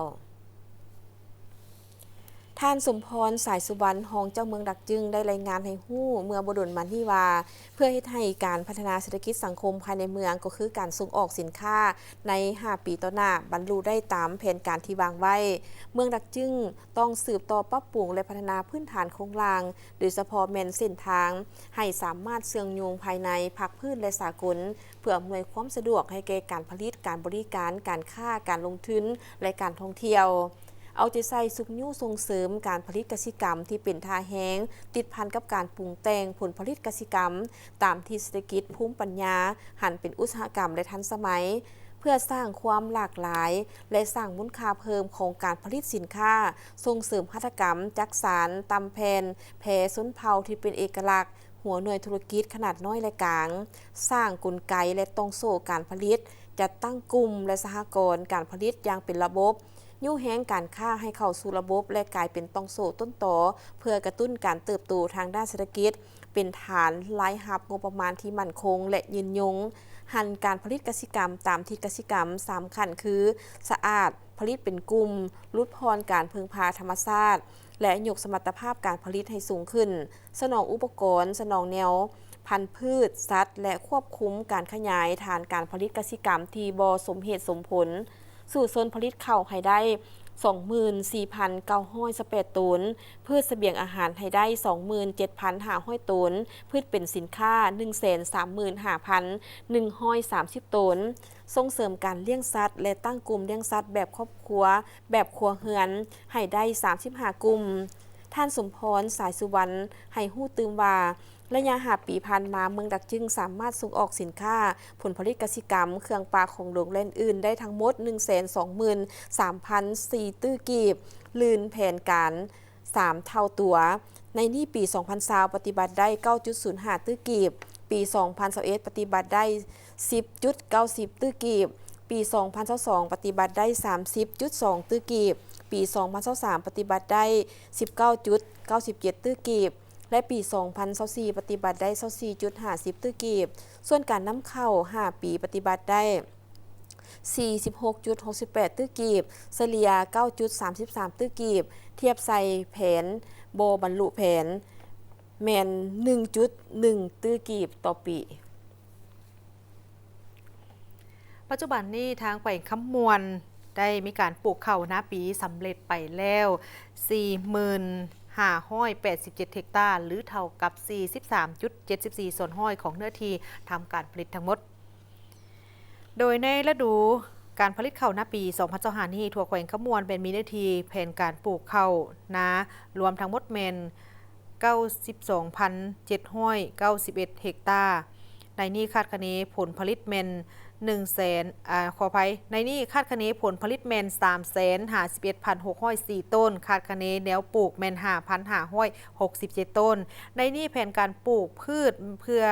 ທ່ານ ສົມພອນ ສາຍສຸວັນ ຮອງເຈົ້າເມືອງດັກຈຶງ ໄດ້ລາຍງານໃຫ້ຮູ້ເມື່ອບໍ່ດົນມານີ້ວ່າ ເພື່ອເຮັດໃຫ້ການພັດທະນາເສດຖະກິດສັງຄົມພາຍໃນເມືອງ, ກໍຄືການສົ່ງອອກສິນຄ້າໃນຫ້າປີຕໍ່ໜ້າ ບັນລຸໄດ້ຕາມແຜນການທີ່ວາງໄວ້, ເມືອງດັກຈຶງຕ້ອງສືບຕໍ່ປັບປຸງ ແລະ ພັດທະນາພື້ນຖານໂຄງລ່າງ, ໂດຍສະເພາະແມ່ນເສັ້ນທາງ, ໃຫ້ສາມາດເຊື່ອມໂຍງພາຍໃນ, ພາກພື້ນ ແລະ ສາກົນ, ເພື່ອອຳນວຍຄວາມສະດວກໃຫ້ແກ່ການຜະລິດ, ການບໍລິການ, ການຄ້າ, ການລົງທຶນ ແລະ ການທ່ອງທ່ຽວ. ເອົາໃຈໃສ່ຊຸກຍູ້ສົ່ງເສີມການຜະລິດກະສິກຳທີ່ເປັນທ່າແຮງ, ຕິດພັນກັບການປຸງແຕ່ງຜົນຜະລິດກະສິກຳ ຕາມທິດເສດຖະກິດ, ພູມປັນຍາ, ຫັນເປັນອຸດສາຫະກຳ ແລະ ທັນສະໄໝ, ເພື່ອສ້າງຄວາມຫຼາກຫຼາຍ ແລະ ສ້າງມູນຄ່າເພີ່ມຂອງການຜະລິດສິນຄ້າ, ສົ່ງເສີມຫັດຖະກຳ, ຈັກສານ, ຕ່ຳແຜ່ນ, ແພຊົນເຜົ່າທີ່ເປັນເອກະລັກ, ຫົວໜ່ວຍທຸລະກິດຂະໜາດນ້ອຍ ແລະ ກາງ, ສ້າງກົນໄກ ແລະ ຕ່ອງໂສ້ການຜະລິດ, ຈັດຕັ້ງກຸ່ມ ແລະ ສະຫະກອນການຜະລິດຢ່າງເປັນລະບົບ, ຍູ້ແຮງການຄ້າໃຫ້ເຂົ້າສູ່ລະບົບ ແລະ ກາຍເປັນຕ່ອງໂສ້ຕົ້ນຕໍ ເພື່ອກະຕຸ້ນການເຕີບໂຕທາງດ້ານເສດຖະກິດ, ເປັນຖານລາຍຮັບງົບປະມານທີ່ໝັ້ນຄົງ ແລະ ຍືນຍົງ, ຫັນການຜະລິດກະສິກຳຕາມທິດກະສິກຳສາມຂັ້ນຄື ສະອາດ, ຜະລິດເປັນກຸ່ມ, ຫຼຸດຜ່ອນການເພິ່ງພາທຳມະຊາດ ແລະ ຍົກສະມັດຕະພາບການຜະລິດໃຫ້ສູງຂຶ້ນ, ສະໜອງອຸປະກອນ, ສະໜອງແນວພັນພືດ, ສັດ ແລະ ຄວບຄຸມການຂະຫຍາຍຖານການຜະລິດກະສິກຳທີ່ບໍ່ສົມເຫດສົມຜົນ, ສູ້ຊົນຜະລິດເຂົ້າໃຫ້ໄດ້ ສອງໝື່ນສີ່ພັນເກົ້າຮ້ອຍຊາວແປດໂຕນ, ພືດສະບຽງອາຫານໃຫ້ໄດ້ ສອງໝື່ນເຈັດພັນຫ້າຮ້ອຍໂຕນ, ພືດເປັນສິນຄ້າ ໜຶ່ງແສນສາມໝື່ນຫ້າພັນໜຶ່ງຮ້ອຍສາມສິບໂຕນ, ສົ່ງເສີມການລ້ຽງສັດ ແລະ ຕັ້ງກຸ່ມລ້ຽງສັດແບບຄອບຄົວ, ແບບຄົວເຮືອນ ໃຫ້ໄດ້ສາມສິບຫ້າກຸ່ມ. ທ່ານ ສົມພອນ ສາຍສຸວັນ ໃຫ້ຮູ້ຕື່ມວ່າ ໄລຍະຫ້າປີຜ່ານມາ, ເມືອງດາກຈຶງສາມາດສົ່ງອອກສິນຄ້າ, ຜົນຜະລິດກະສິກຳ, ເຄື່ອງປ່າຂອງຫຼວງ ແລະ ອື່ນໆ ໄດ້ທັງໝົດ ໜຶ່ງແສນສອງໝື່ນສາມພັນສີ່ຕື້ກີບ, ລື່ນແຜນການສາມເທົ່າຕົວ. ໃນນີ້ປີສອງພັນຊາວປະຕິບັດໄດ້ເກົ້າຈຸດສູນຫ້າຕື້ກີບ, ປີສອງພັນຊາວເອັດປະຕິບັດໄດ້ສິບຈຸດເກົ້າສິບຕື້ກີບ, ປີສອງພັນຊາວສອງປະຕິບັດໄດ້ສາມສິບຈຸດສອງຕື້ກີບ, ປີສອງພັນຊາວສາມປະຕິບັດໄດ້ສິບເກົ້າຈຸດເກົ້າສິບເຈັດຕື້ກີບ ແລະ ປີສອງພັນຊາວສີ່ປະຕິບັດໄດ້ຊາວສີ່ຈຸດຫ້າສິບຕື້ກີບ. ສ່ວນການນຳເຂົ້າຫ້າປີປະຕິບັດໄດ້ ສີ່ສິບຫົກຈຸດຫົກສິບແປດຕື້ກີບ, ສະເລ່ຍເກົ້າຈຸດສາມສິບສາມຕື້ກີບ, ທຽບໃສ່ແຜນບໍ່ບັນລຸແຜນແມ່ນໜຶ່ງຈຸດໜຶ່ງຕື້ກີບຕໍ່ປີ. ປັດຈຸບັນນີ້ ທາງແຂວງຄຳມ່ວນໄດ້ມີການປູກເຂົ້ານາປີສຳເລັດໄປແລ້ວ ສີ່ໝື່ນຫ້າຮ້ອຍແປດສິບເຈັດເຮັກຕາ ຫຼື ເທົ່າກັບ ສີ່ສິບສາມຈຸດເຈັດສິບສີ່ສ່ວນຮ້ອຍຂອງເນື້ອທີ່ທຳການຜະລິດທັງໝົດ. ໂດຍໃນລະດູການຜະລິດເຂົ້ານາປີສອງພັນຊາວຫ້ານີ້ ທົ່ວແຂວງຄຳມ່ວນແມ່ນມີເນື້ອທີ່ແຜນການປູກເຂົ້ານາລວມທັງໝົດແມ່ນເກົ້າສິບສອງພັນເຈັດຮ້ອຍເກົ້າສິບເອັດເຮັກຕາ. ໃນນີ້ຄາດຄະເນຜົນຜະລິດແມ່ນໜຶ່ງແສນ ອາ ຂໍອະໄພ, ໃນນີ້ຄາດຄະເນຜົນຜະລິດແມ່ນສາມແສນຫ້າສິບເອັດພັນຫົກຮ້ອຍສີ່ໂຕນ, ຄາດຄະເນແນວປູກແມ່ນຫ້າພັນຫ້າຮ້ອຍຫົກສິບເຈັດໂຕນ. ໃນນີ້ແຜນການປູກພືດເພື່ອ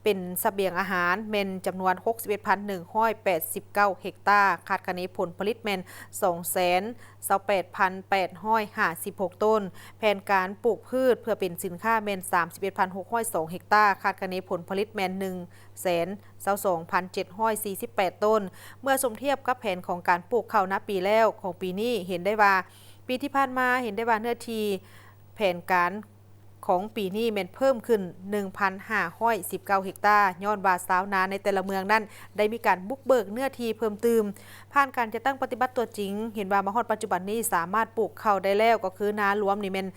ເປັນສະບຽງອາຫານແມ່ນຈຳນວນຫົກສິບເອັດພັນໜຶ່ງຮ້ອຍແປດສິບເກົ້າເຮັກຕາ, ຄາດຄະເນຜົນຜະລິດແມ່ນສອງແສນຊາວແປດພັນແປດຮ້ອຍຫ້າສິບຫົກໂຕນ, ແຜນການປູກພືດເພື່ອເປັນສິນຄ້າແມ່ນສາມສິບເອັດພັນຫົກຮ້ອຍສອງເຮັກຕາ, ຄາດຄະເນຜົນຜະລິດແມ່ນໜຶ່ງແສນຊາວສອງພັນເຈັດຮ້ອຍສີ່ສິບແປດໂຕນ. ເມື່ອສົມທຽບກັບແຜນຂອງການປູກເຂົ້ານາປີແລ້ວຂອງປີນີ້ ເຫັນໄດ້ວ່າ ປີທີ່ຜ່ານມາເຫັນໄດ້ວ່າເນື້ອທີ່ແຜນການ ຂອງປີນີ້ແມ່ນເພີ່ມຂຶ້ນໜຶ່ງພັນຫ້າຮ້ອຍສິບເກົ້າເຮັກຕາ ຍ້ອນວ່າຊາວນາໃນແຕ່ລະເມືອງນັ້ນໄດ້ມີການບຸກເບີກເນື້ອທີ່ເພີ່ມຕື່ມ. ຜ່ານການຈັດຕັ້ງປະຕິບັດຕົວຈິງ ເຫັນວ່າມາຮອດປັດຈຸບັນນີ້ສາມາດປູກເຂົ້າໄດ້ແລ້ວ ກໍຄືນາລວມນີ້ແມ່ນ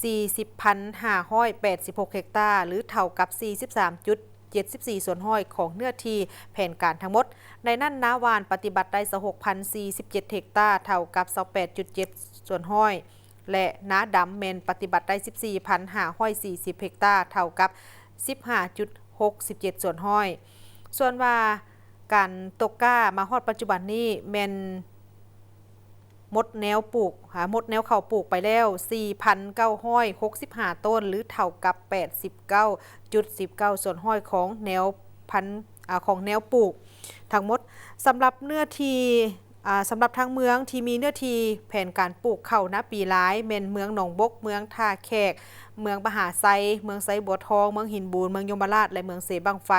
ສີ່ສິບພັນຫ້າຮ້ອຍແປດສິບຫົກເຮັກຕາ ຫຼື ເທົ່າກັບສີ່ສິບສາມຈຸດເຈັດສິບສີ່ສ່ວນຮ້ອຍຂອງເນື້ອທີ່ແຜນການທັງໝົດ. ໃນນັ້ນນາຫວ່ານປະຕິບັດໄດ້ຊາວຫົກພັນສີ່ສິບເຈັດເຮັກຕາ ເທົ່າກັບຊາວແປດຈຸດເຈັດສ່ວນຮ້ອຍ ແລະ ນາດຳແມ່ນປະຕິບັດໄດ້ສິບສີ່ພັນຫ້າຮ້ອຍສີ່ສິບເຮັກຕາ ເທົ່າກັບສິບຫ້າຈຸດຫົກສິບເຈັດສ່ວນຮ້ອຍ. ສ່ວນວ່າການຕົກກ້າມາຮອດປັດຈຸບັນນີ້ແມ່ນໝົດແນວປູກ ຫາ ໝົດແນວເຂົ້າປູກໄປແລ້ວສີ່ພັນເກົ້າຮ້ອຍຫົກສິບຫ້າໂຕນ ຫຼື ເທົ່າກັບແປດສິບເກົ້າຈຸດສິບເກົ້າສ່ວນຮ້ອຍຂອງແນວພັນ ອາ ຂອງແນວປູກທັງໝົດ. ສຳລັບເນື້ອທີ່ ອາ ສຳລັບທາງເມືອງທີ່ມີເນື້ອທີ່ແຜນການປູກເຂົ້ານາປີຫຼາຍ ແມ່ນເມືອງໜອງບົກ, ເມືອງທ່າແຂກ, ເມືອງມະຫາໄຊ, ເມືອງໄຊບົວທອງ, ເມືອງຫີນບູນ, ເມືອງຍົມມະລາດ ແລະ ເມືອງເຊບັ້ງໄຟ.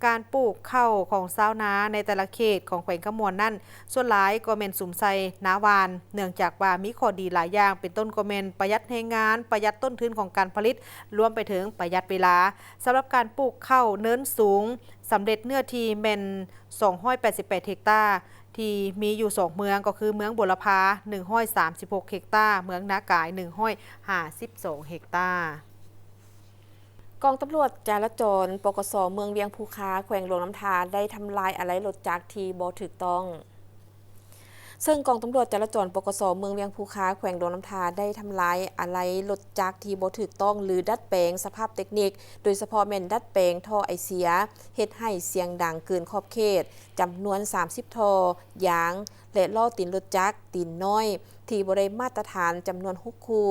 ການປູກເຂົ້າຂອງຊາວນາໃນແຕ່ລະເຂດຂອງແຂວງຄຳມ່ວນນັ້ນ ສ່ວນຫຼາຍກໍແມ່ນສຸມໃສ່ນາຫວ່ານ ເນື່ອງຈາກວ່າມີຂໍ້ດີຫຼາຍຢ່າງ ເປັນຕົ້ນກໍແມ່ນປະຢັດແຮງງານ, ປະຢັດຕົ້ນທຶນຂອງການຜະລິດ, ລວມໄປເຖິງປະຢັດເວລາ. ສຳລັບການປູກເຂົ້າເນີນສູງ ສຳເລັດເນື້ອທີ່ແມ່ນສອງຮ້ອຍແປດສິບແປດເຮັກຕາ ທີ່ມີຢູ່ສອງເມືອງ ກໍຄືເມືອງບົວລະພາໜຶ່ງຮ້ອຍສາມສິບຫົກເຮັກຕາ, ເມືອງນາກາຍໜຶ່ງຮ້ອຍຫ້າສິບສອງເຮັກຕາ. ກອງຕຳຫຼວດຈະລາຈອນ ປກສ ເມືອງວຽງພູຄາ ແຂວງຫຼວງນ້ຳທາ ໄດ້ທຳລາຍອາໄລລົດຈັກທີ່ບໍ່ຖືກຕ້ອງ. ເຊິ່ງກອງຕຳຫຼວດຈະລາຈອນ ປກສ ເມືອງວຽງພູຄາ ແຂວງຫຼວງນ້ຳທາ ໄດ້ທຳລາຍອາໄລລົດຈັກທີ່ບໍ່ຖືກຕ້ອງ ຫຼື ດັດແປງສະພາບເຕັກນິກ, ໂດຍສະເພາະແມ່ນດັດແປງທໍ່ໄອເສຍ ເຮັດໃຫ້ສຽງດັງເກີນຂອບເຂດ ຈຳນວນສາມສິບທໍ່, ຢາງ ແລະ ລໍ້ຕີນລົດຈັກຕີນນ້ອຍທີ່ບໍ່ໄດ້ມາດຕະຖານ ຈຳນວນຫົກຄູ່,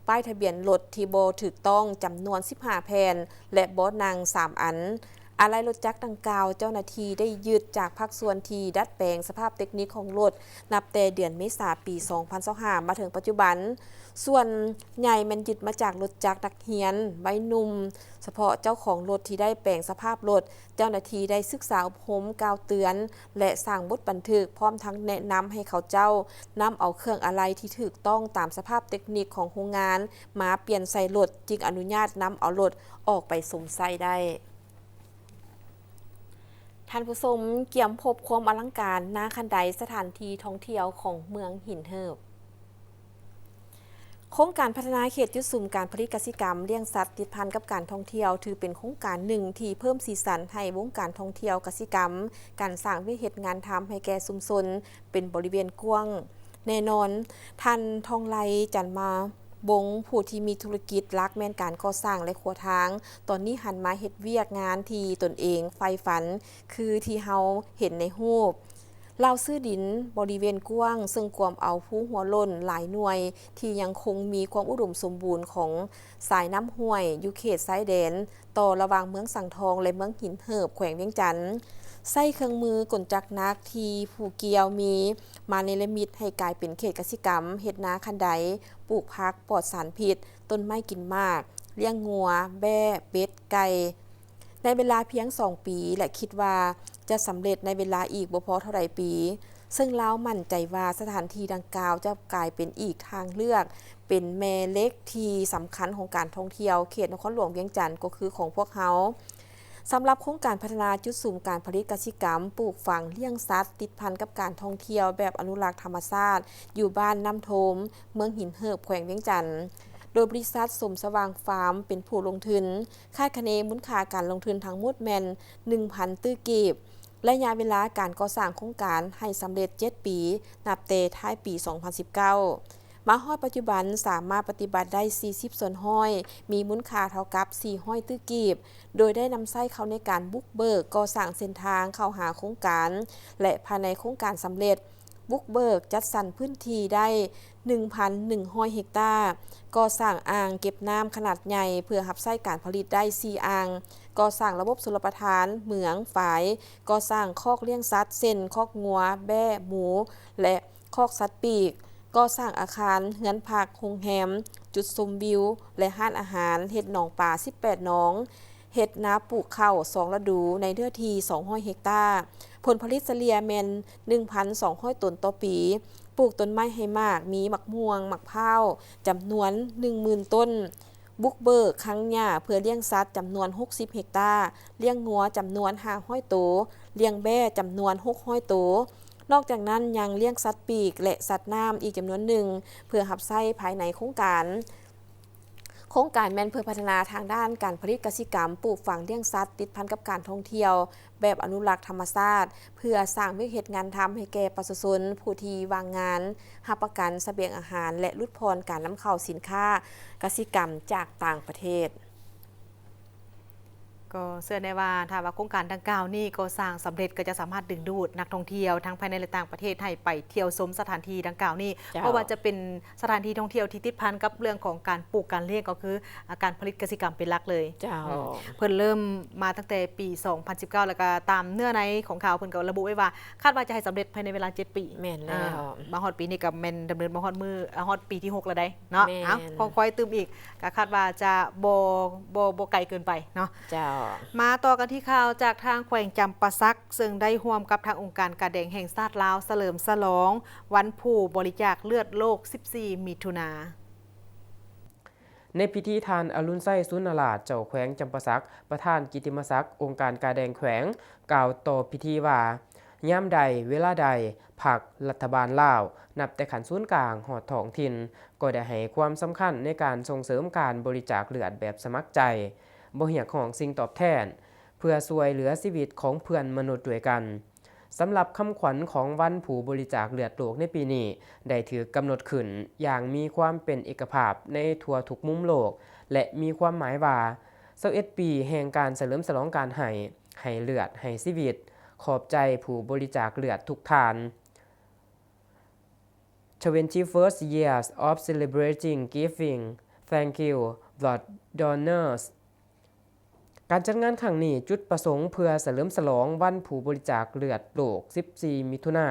ປ້າຍທະບຽນລົດທີ່ບໍ່ຖືກຕ້ອງ ຈຳນວນສິບຫ້າແຜ່ນ ແລະ ເບາະນັ່ງສາມອັນ. ອາໄລລົດຈັກດັ່ງກ່າວ ເຈົ້າໜ້າທີ່ໄດ້ຍຶດຈາກພາກສ່ວນທີ່ດັດແປງສະພາບເຕັກນິກຂອງລົດ ນັບແຕ່ເດືອນເມສາ ປີສອງພັນຊາວຫ້າ ມາເຖິງປັດຈຸບັນ. ສ່ວນໃຫຍ່ແມ່ນຍຶດມາຈາກລົດຈັກນັກຮຽນ, ໄວໜຸ່ມ, ສະເພາະເຈົ້າຂອງລົດທີ່ໄດ້ແປງສະພາບລົດ, ເຈົ້າໜ້າທີ່ໄດ້ສຶກສາອົບຮົມ, ກ່າວເຕືອນ ແລະ ສ້າງບົດບັນທຶກ, ພ້ອມທັງແນະນຳໃຫ້ເຂົາເຈົ້ານຳເອົາເຄື່ອງອາໄລທີ່ຖືກຕ້ອງຕາມສະພາບເຕັກນິກຂອງໂຮງງານມາປ່ຽນໃສ່ລົດ, ຈຶ່ງອະນຸຍາດນຳເອົາລົດອອກໄປຊົມໃຊ້ໄດ້. ທ່ານຜູ້ຊົມ, ກຽມພົບຄວາມອະລັງການນາຄັນໄດສະຖານທີ່ທ່ອງທ່ຽວຂອງເມືອງຫີນເຫີບ. ໂຄງການພັດທະນາເຂດຈຸດສຸມການຜະລິດກະສິກຳ, ລ້ຽງສັດ, ຕິດພັນກັບການທ່ອງທ່ຽວ ຖືເປັນໂຄງການໜຶ່ງທີ່ເພີ່ມສີສັນໃຫ້ວົງການທ່ອງທ່ຽວກະສິກຳ, ການສ້າງວຽກເຮັດງານທຳໃຫ້ແກ່ຊຸມຊົນເປັນບໍລິເວນກວ້າງ. ແນ່ນອນ, ທ່ານ ທອງໄລ ຈັນມາວົງ ຜູ້ທີ່ມີທຸລະກິດຫຼັກແມ່ນການກໍ່ສ້າງ ແລະ ຂົວທາງ, ຕອນນີ້ຫັນມາເຮັດວຽກງານທີ່ຕົນເອງໃຝ່ຝັນ ຄືທີ່ເຮົາເຫັນໃນຮູບ. ລາວຊື້ດິນບໍລິເວນກວ້າງ ເຊິ່ງກວມເອົາພູຫົວໂລ້ນຫຼາຍໜ່ວຍ ທີ່ຍັງຄົງມີຄວາມອຸດົມສົມບູນຂອງສາຍນ້ຳຫ້ວຍ ຢູ່ເຂດຊາຍແດນຕໍ່ລະຫວ່າງເມືອງສັງທອງ ແລະ ເມືອງຫີນເຫີບ ແຂວງວຽງຈັນ. ໃຊ້ເຄື່ອງມືກົນຈັກໜັກທີ່ຜູ້ກ່ຽວມີມາເນລະມິດໃຫ້ກາຍເປັນເຂດກະສິກຳ, ເຮັດນາຄັນໄດ, ປູກຜັກປອດສານພິດ, ຕົ້ນໄມ້ກິນໝາກ, ລ້ຽງງົວ, ແບ້, ເປັດ, ໄກ່ ໃນເວລາພຽງສອງປີ ແລະ ຄິດວ່າຈະສຳເລັດໃນເວລາອີກບໍ່ພໍເທົ່າໃດປີ, ເຊິ່ງລາວໝັ້ນໃຈວ່າສະຖານທີ່ດັ່ງກ່າວຈະກາຍເປັນອີກທາງເລືອກ, ເປັນແມ່ເຫຼັກທີ່ສຳຄັນຂອງການທ່ອງທ່ຽວເຂດນະຄອນຫຼວງວຽງຈັນ ກໍຄືຂອງພວກເຮົາ. ສຳລັບໂຄງການພັດທະນາຈຸດສຸມການຜະລິດກະສິກຳ, ປູກຝັງ, ລ້ຽງສັດ, ຕິດພັນກັບການທ່ອງທ່ຽວແບບອະນຸລັກທຳມະຊາດ ຢູ່ບ້ານນ້ຳໂທມ, ເມືອງຫີນເຫີບ, ແຂວງວຽງຈັນ, ໂດຍບໍລິສັດສົມສະຫວ່າງຟາມເປັນຜູ້ລົງທຶນ. ຄາດຄະເນມູນຄ່າການລົງທຶນທັງໝົດແມ່ນໜຶ່ງພັນຕື້ກີບ. ໄລຍະເວລາການກໍ່ສ້າງໂຄງການໃຫ້ສຳເລັດເຈັດປີ ນັບແຕ່ທ້າຍປີສອງພັນສິບເກົ້າ ມາຮອດປັດຈຸບັນສາມາດປະຕິບັດໄດ້ສີ່ສິບສ່ວນຮ້ອຍ ມີມູນຄ່າເທົ່າກັບສີ່ຮ້ອຍຕື້ກີບ, ໂດຍໄດ້ນຳໃຊ້ເຂົ້າໃນການບຸກເບີກກໍ່ສ້າງເສັ້ນທາງເຂົ້າຫາໂຄງການ ແລະ ພາຍໃນໂຄງການສຳເລັດ ບຸກເບີກຈັດສັນພື້ນທີ່ໄດ້ໜຶ່ງພັນໜຶ່ງຮ້ອຍເຮັກຕາ, ກໍ່ສ້າງອ່າງເກັບນ້ຳຂະໜາດໃຫຍ່ເພື່ອຮັບໃຊ້ການຜະລິດໄດ້ສີ່ອ່າງ, ກໍ່ສ້າງລະບົບຊົນລະປະທານ, ເໝືອງ, ຝາຍ, ກໍ່ສ້າງຄອກລ້ຽງສັດ ເຊັ່ນ ຄອກງົວ, ແບ້, ໝູ ແລະ ຄອກສັດປີກ, ກໍ່ສ້າງອາຄານເຮືອນພັກ, ໂຮງແຮມ, ຈຸດຊົມວິວ ແລະ ຮ້ານອາຫານ, ເຮັດໜອງປາສິບແປດໜອງ, ເຮັດນາປູກເຂົ້າສອງລະດູໃນເນື້ອທີ່ສອງຮ້ອຍເຮັກຕາ, ຜົນຜະລິດສະເລ່ຍແມ່ນໜຶ່ງພັນສອງຮ້ອຍໂຕນຕໍ່ປີ, ປູກຕົ້ນໄມ້ໃຫ້ໝາກ ມີໝາກມ່ວງ, ໝາກພ້າວ ຈຳນວນໜຶ່ງໝື່ນຕົ້ນ, ບຸກເບີກຄັງຫຍ້າເພື່ອລ້ຽງສັດຈຳນວນຫົກສິບເຮັກຕາ, ລ້ຽງງົວຈຳນວນຫ້າຮ້ອຍໂຕ, ລ້ຽງແບ້ຈຳນວນຫົກຮ້ອຍໂຕ. ນອກຈາກນັ້ນຍັງລ້ຽງສັດປີກ ແລະ ສັດນ້ຳອີກຈຳນວນໜຶ່ງ ເພື່ອຮັບໃຊ້ພາຍໃນໂຄງການ. ໂຄງການແມ່ນເພື່ອພັດທະນາທາງດ້ານການຜະລິດກະສິກຳ, ປູກຝັງລ້ຽງສັດ, ຕິດພັນກັບການທ່ອງທ່ຽວແບບອະນຸລັກທຳມະຊາດ, ເພື່ອສ້າງວຽກເຮັດງານທຳໃຫ້ແກ່ປະຊາຊົນຜູ້ທີ່ວ່າງງານ, ຮັບປະກັນສະບຽງອາຫານ ແລະ ຫຼຸດຜ່ອນການນຳເຂົ້າສິນຄ້າກະສິກຳຈາກຕ່າງປະເທດ. ກໍເຊື່ອແນ່ວ່າ ຖ້າວ່າໂຄງການດັ່ງກ່າວນີ້ກໍ່ສ້າງສຳເລັດ ກໍຈະສາມາດດຶງດູດນັກທ່ອງທ່ຽວທັງພາຍໃນ ແລະ ຕ່າງປະເທດ ໃຫ້ໄປທ່ຽວຊົມສະຖານທີ່ດັ່ງກ່າວນີ້. ເຈົ້າ. ເພາະວ່າຈະເປັນສະຖານທີ່ທ່ອງທ່ຽວທີ່ຕິດພັນກັບເລື່ອງຂອງການປູກການລ້ຽງ ກໍຄື ອາ ການຜະລິດກະສິກຳເປັນຫຼັກເລີຍ. ເຈົ້າ. ອືມ ເພິ່ນເລີ່ມມາຕັ້ງແຕ່ປີສອງພັນສິບເກົ້າ ແລ້ວກໍຕາມເນື້ອໃນຂອງຂ່າວເພິ່ນກໍລະບຸໄວ້ວ່າ ຄາດວ່າຈະໃຫ້ສຳເລັດພາຍໃນເວລາເຈັດປີ. ແມ່ນແລ້ວ. ອາ ມາຮອດປີນີ້ກໍແມ່ນດຳເນີນມາຮອດມື້ ອາ ຮອດປີທີຫົກແລ້ວເດ້ເນາະ. ແມ່ນ. ເອົາ ຄອງຄອຍຕື່ມອີກ ກໍຄາດວ່າຈະບໍ່ ບໍ່ ບໍ່ໄກເກີນໄປເນາະ. ເຈົ້າ. ມາຕໍ່ກັນທີ່ຂ່າວຈາກທາງແຂວງຈຳປາສັກ ເຊິ່ງໄດ້ຮ່ວມກັບທາງອົງການກາແດງແຫ່ງຊາດລາວ ສະເຫຼີມສະຫຼອງວັນຜູ້ບໍລິຈາກເລືອດໂລກ ສິບສີ່ ມິຖຸນາ. ໃນພິທີ ທ່ານ ອະລຸນໄຊ ສຸນນະລາດ ເຈົ້າແຂວງຈຳປາສັກ ປະທານກິດຕິມະສັກອົງການກາແດງແຂວງ ກ່າວຕໍ່ພິທີວ່າ ຍາມໃດ ເວລາໃດ ພັກລັດຖະບານລາວ ນັບແຕ່ຂັ້ນສູນກາງຮອດທ້ອງຖິ່ນ ກໍໄດ້ໃຫ້ຄວາມສຳຄັນໃນການສົ່ງເສີມການບໍລິຈາກເລືອດແບບສະໝັກໃຈ, ບໍ່ຮຽກຮ້ອງສິ່ງຕອບແທນ, ເພື່ອຊ່ວຍເຫຼືອຊີວິດຂອງເພື່ອນມະນຸດດ້ວຍກັນ. ສຳລັບຄຳຂວັນຂອງວັນຜູ້ບໍລິຈາກເລືອດໂລກໃນປີນີ້ ໄດ້ຖືກກຳນົດຂຶ້ນຢ່າງມີຄວາມເປັນເອກະພາບໃນທົ່ວທຸກມຸມໂລກ ແລະ ມີຄວາມໝາຍວ່າ ຊາວເອັດປີແຫ່ງການສະເຫຼີມສະຫຼອງການໃຫ້, ໃຫ້ເລືອດ, ໃຫ້ຊີວິດ. ຂອບໃຈຜູ້ບໍລິຈາກເລືອດທຸກທ່ານ. Twenty-first years of celebrating giving. Thank you, blood donors. ການຈັດງານຄັ້ງນີ້ ຈຸດປະສົງເພື່ອສະເຫຼີມສະຫຼອງວັນຜູ້ບໍລິຈາກເລືອດໂລກ ສິບສີ່ ມິຖຸນາ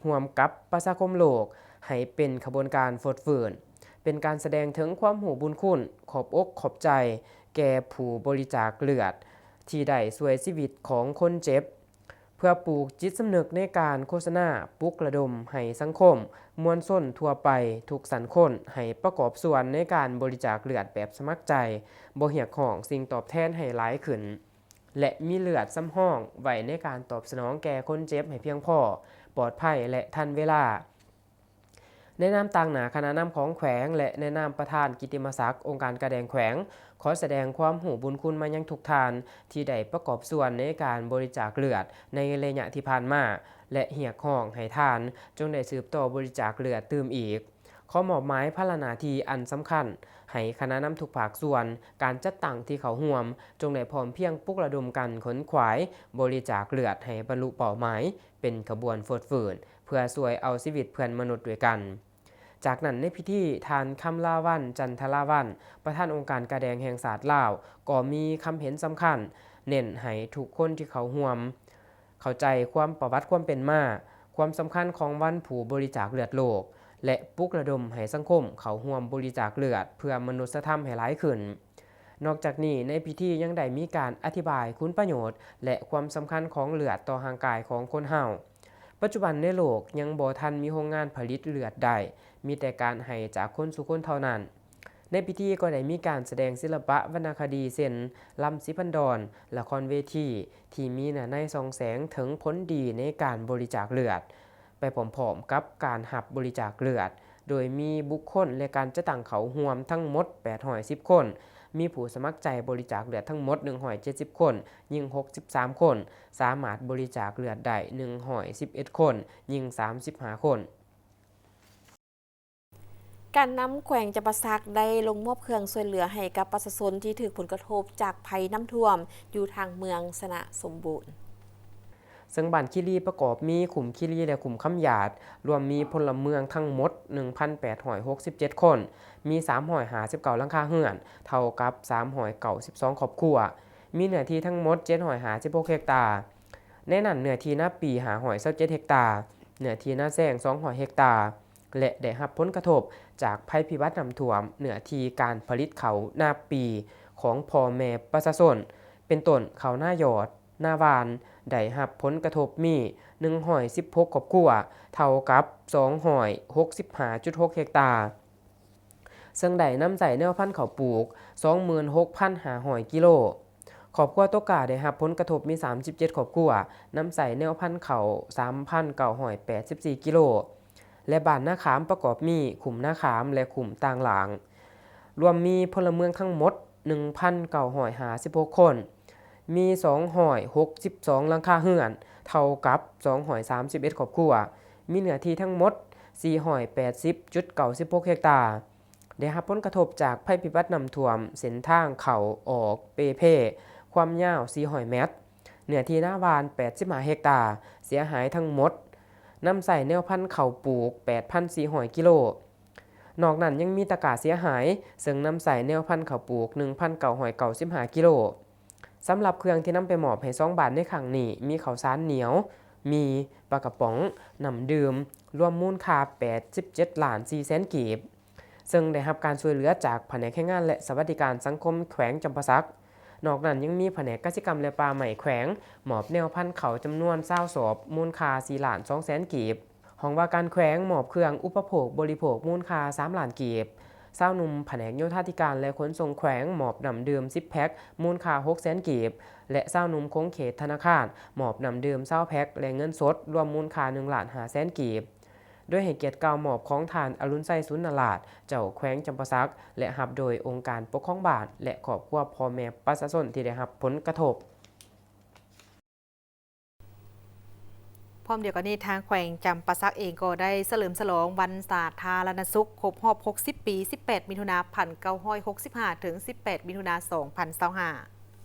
ຮ່ວມກັບປະຊາຄົມໂລກ ໃຫ້ເປັນຂະບວນການຟົດຟື້ນ, ເປັນການສະແດງເຖິງຄວາມຮູ້ບຸນຄຸນ, ຂອບອົກຂອບໃຈແກ່ຜູ້ບໍລິຈາກເລືອດ ທີ່ໄດ້ຊ່ວຍຊີວິດຂອງຄົນເຈັບ, ເພື່ອປູກຈິດສຳນຶກໃນການໂຄສະນາ, ປຸກລະດົມໃຫ້ສັງຄົມ, ມວນຊົນທົ່ວໄປທຸກຊັ້ນຄົນ ໃຫ້ປະກອບສ່ວນໃນການບໍລິຈາກເລືອດແບບສະໝັກໃຈ, ບໍ່ຮຽກຮ້ອງສິ່ງຕອບແທນໃຫ້ຫຼາຍຂຶ້ນ ແລະ ມີເລືອດສຳຮອງໄວ້ໃນການຕອບສະໜອງແກ່ຄົນເຈັບໃຫ້ພຽງພໍ, ປອດໄພ ແລະ ທັນເວລາ. ໃນນາມຕາງໜ້າຄະນະນຳຂອງແຂວງ ແລະ ໃນນາມປະທານກິດຕິມະສັກອົງການກາແດງແຂວງ, ຂໍສະແດງຄວາມຮູ້ບຸນຄຸນມາຍັງທຸກທ່ານ ທີ່ໄດ້ປະກອບສ່ວນໃນການບໍລິຈາກເລືອດໃນໄລຍະທີ່ຜ່ານມາ ແລະ ຮຽກຮ້ອງໃຫ້ທ່ານຈົ່ງໄດ້ສືບຕໍ່ບໍລິຈາກເລືອດຕື່ມອີກ. ຂໍມອບໝາຍພາລະໜ້າທີ່ອັນສຳຄັນໃຫ້ຄະນະນຳທຸກພາກສ່ວນການຈັດຕັ້ງທີ່ເຂົ້າຮ່ວມ ຈົ່ງໄດ້ພ້ອມພຽງປຸກລະດົມກັນຂົນຂວາຍບໍລິຈາກເລືອດໃຫ້ບັນລຸເປົ້າໝາຍ ເປັນຂະບວນຟົດຟື້ນ ເພື່ອຊ່ວຍເອົາຊີວິດເພື່ອນມະນຸດດ້ວຍກັນ. ຈາກນັ້ນໃນພິທີ ທ່ານ ຄຳລາວັນ ຈັນທະລາວັນ ປະທານອົງການກາແດງແຫ່ງຊາດລາວ ກໍມີຄຳເຫັນສຳຄັນ ເນັ້ນໃຫ້ທຸກຄົນທີ່ເຂົ້າຮ່ວມ ເຂົ້າໃຈຄວາມປະຫວັດຄວາມເປັນມາ, ຄວາມສຳຄັນຂອງວັນຜູ້ບໍລິຈາກເລືອດໂລກ ແລະ ປຸກລະດົມໃຫ້ສັງຄົມເຂົ້າຮ່ວມບໍລິຈາກເລືອດເພື່ອມະນຸດສະທຳໃຫ້ຫຼາຍຂຶ້ນ. ນອກຈາກນີ້, ໃນພິທີຍັງໄດ້ມີການອະທິບາຍຄຸນປະໂຫຍດ ແລະ ຄວາມສຳຄັນຂອງເລືອດຕໍ່ຮ່າງກາຍຂອງຄົນເຮົາ. ປັດຈຸບັນໃນໂລກຍັງບໍ່ທັນມີໂຮງງານຜະລິດເລືອດໄດ້, ມີແຕ່ການໃຫ້ຈາກຄົນສູ່ຄົນເທົ່ານັ້ນ. ໃນພິທີກໍໄດ້ມີການສະແດງສິລະປະວັນນະຄະດີ ເຊັ່ນ ລຳສີພັນດອນ, ລະຄອນເວທີ ທີ່ມີເນື້ອໃນສ່ອງແສງເຖິງຜົນດີໃນການບໍລິຈາກເລືອດ ໄປພ້ອມໆກັບການຮັບບໍລິຈາກເລືອດ, ໂດຍມີບຸກຄົນ ແລະ ການຈັດຕັ້ງເຂົ້າຮ່ວມທັງໝົດແປດຮ້ອຍສິບຄົນ, ມີຜູ້ສະໝັກໃຈບໍລິຈາກເລືອດທັງໝົດໜຶ່ງຮ້ອຍເຈັດສິບຄົນ, ຍິງຫົກສິບສາມຄົນ, ສາມາດບໍລິຈາກເລືອດໄດ້ໜຶ່ງຮ້ອຍສິບເອັດຄົນ, ຍິງສາມສິບຫ້າຄົນ. ການນຳແຂວງຈຳປາສັກໄດ້ລົງມອບເຄື່ອງຊ່ວຍເຫຼືອໃຫ້ກັບປະຊາຊົນທີ່ຖືກຜົນກະທົບຈາກໄພນ້ຳຖ້ວມຢູ່ທາງເມືອງຊະນະສົມບູນ. ເຊິ່ງບ້ານຄີລີປະກອບມີຂຸມຄີລີ ແລະ ຂຸມຄຳຢາດ, ລວມມີພົນລະເມືອງທັງໝົດໜຶ່ງພັນແປດຮ້ອຍຫົກສິບເຈັດຄົນ, ມີສາມຮ້ອຍຫ້າສິບເກົ້າຫຼັງຄາເຮືອນ, ເທົ່າກັບສາມຮ້ອຍເກົ້າສິບສອງຄອບຄົວ, ມີເນື້ອທີ່ທັງໝົດເຈັດຮ້ອຍຫ້າສິບຫົກເຮັກຕາ. ໃນນັ້ນເນື້ອທີ່ນາປີຫ້າຮ້ອຍຊາວເຈັດເຮັກຕາ, ເນື້ອທີ່ນາແຊງສອງຮ້ອຍເຮັກຕາ ແລະ ໄດ້ຮັບຜົນກະທົບຈາກໄພພິບັດນ້ຳຖ້ວມ ເນື້ອທີ່ການຜະລິດເຂົ້ານາປີຂອງພໍ່ແມ່ປະຊາຊົນ ເປັນຕົ້ນເຂົ້ານາຢອດ, ນາຫວ່ານ ໄດ້ຮັບຜົນກະທົບມີໜຶ່ງຮ້ອຍສິບຫົກຄອບຄົວ, ເທົ່າກັບສອງຮ້ອຍຫົກສິບຫ້າຈຸດຫົກເຮັກຕາ. ເຊິ່ງໄດ້ນຳໃຊ້ແນວພັນເຂົ້າປູກ ສອງໝື່ນຫົກພັນຫ້າຮ້ອຍກິໂລ. ຄອບຄົວຕົກກາໄດ້ຮັບຜົນກະທົບມີ ສາມສິບເຈັດ ຄອບຄົວ, ນຳໃຊ້ແນວພັນເຂົ້າ ສາມພັນເກົ້າຮ້ອຍແປດສິບສີ່ ກິໂລ ແລະ ບ້ານນາຂາມປະກອບມີ ຄຸ້ມນາຂາມ ແລະ ຄຸ້ມຕ່າງລ່າງ. ລວມມີພົນລະເມືອງທັງໝົດ ໜຶ່ງພັນເກົ້າຮ້ອຍຫ້າສິບຫົກ ຄົນ, ມີສອງຮ້ອຍຫົກສິບສອງຫຼັງຄາເຮືອນ, ເທົ່າກັບສອງຮ້ອຍສາມສິບເອັດຄອບຄົວ, ມີເນື້ອທີ່ທັງໝົດ ສີ່ຮ້ອຍແປດສິບຈຸດເກົ້າສິບຫົກເຮັກຕາ. ໄດ້ຮັບຜົນກະທົບຈາກໄພພິບັດນ້ຳຖ້ວມເສັ້ນທາງເຂົ້າອອກເປ່ເພ, ຄວາມຍາວສີ່ຮ້ອຍແມັດ, ເນື້ອທີ່ນາຫວ່ານແປດສິບຫ້າເຮັກຕາ, ເສຍຫາຍທັງໝົດ. ນຳໃຊ້ແນວພັນເຂົ້າປູກ ແປດພັນສີ່ຮ້ອຍກິໂລ. ນອກນັ້ນຍັງມີຕະກາເສຍຫາຍ, ເຊິ່ງນຳໃຊ້ແນວພັນເຂົ້າປູກ ໜຶ່ງພັນເກົ້າຮ້ອຍເກົ້າສິບຫ້າກິໂລ. ສຳລັບເຄື່ອງທີ່ນຳໄປມອບໃຫ້ສອງບ້ານໃນຄັ້ງນີ້ ມີເຂົ້າສານໜຽວ, ໝີ່, ປາກະປ໋ອງ, ນ້ຳດື່ມ, ລວມມູນຄ່າ ແປດສິບເຈັດລ້ານສີ່ແສນກີບ. ເຊິ່ງໄດ້ຮັບການຊ່ວຍເຫຼືອຈາກພະແນກແຮງງານ ແລະ ສະຫວັດດີການສັງຄົມແຂວງຈຳປາສັກ. ນອກນັ້ນຍັງມີພະແນກກະສິກຳ ແລະ ປ່າໄມ້ແຂວງ ມອບແນວພັນເຂົ້າຈຳນວນຊາວສອບ ມູນຄ່າ ສີ່ລ້ານສອງແສນກີບ. ຫ້ອງວ່າການແຂວງມອບເຄື່ອງອຸປະໂພກບໍລິໂພກມູນຄ່າ ສາມລ້ານກີບ. ຊາວໜຸ່ມພະແນກໂຍທາທິການ ແລະ ຂົນສົ່ງແຂວງມອບນ້ຳດື່ມ ສິບແພັກ ມູນຄ່າ ຫົກແສນກີບ ແລະ ຊາວໜຸ່ມຂົງເຂດທະນາຄານ ມອບນ້ຳດື່ມ ຊາວແພັກ ແລະ ເງິນສົດ ລວມມູນຄ່າ ໜຶ່ງລ້ານຫ້າແສນກີບ. ໂດຍໃຫ້ກຽດກ່າວມອບຂອງທ່ານ ອະລຸນໄຊ ສູນນະລາດ ເຈົ້າແຂວງຈຳປາສັກ ແລະ ຮັບໂດຍອົງການປົກຄອງບ້ານ ແລະ ຄອບຄົວພໍ່ແມ່ປະຊາຊົນທີ່ໄດ້ຮັບຜົນກະທົບ. ພ້ອມດຽວກັນນີ້, ທາງແຂວງຈຳປາສັກເອງກໍໄດ້ສະເຫຼີມສະຫຼອງວັນສາທາລະນະສຸກຄົບຮອບຫົກສິບປີ ສິບແປດ ມິຖຸນາ ພັນເກົ້າຮ້ອຍຫົກສິບຫ້າ ເຖິງ ສິບແປດ ມິຖຸນາ ສອງພັນຊາວຫ້າ.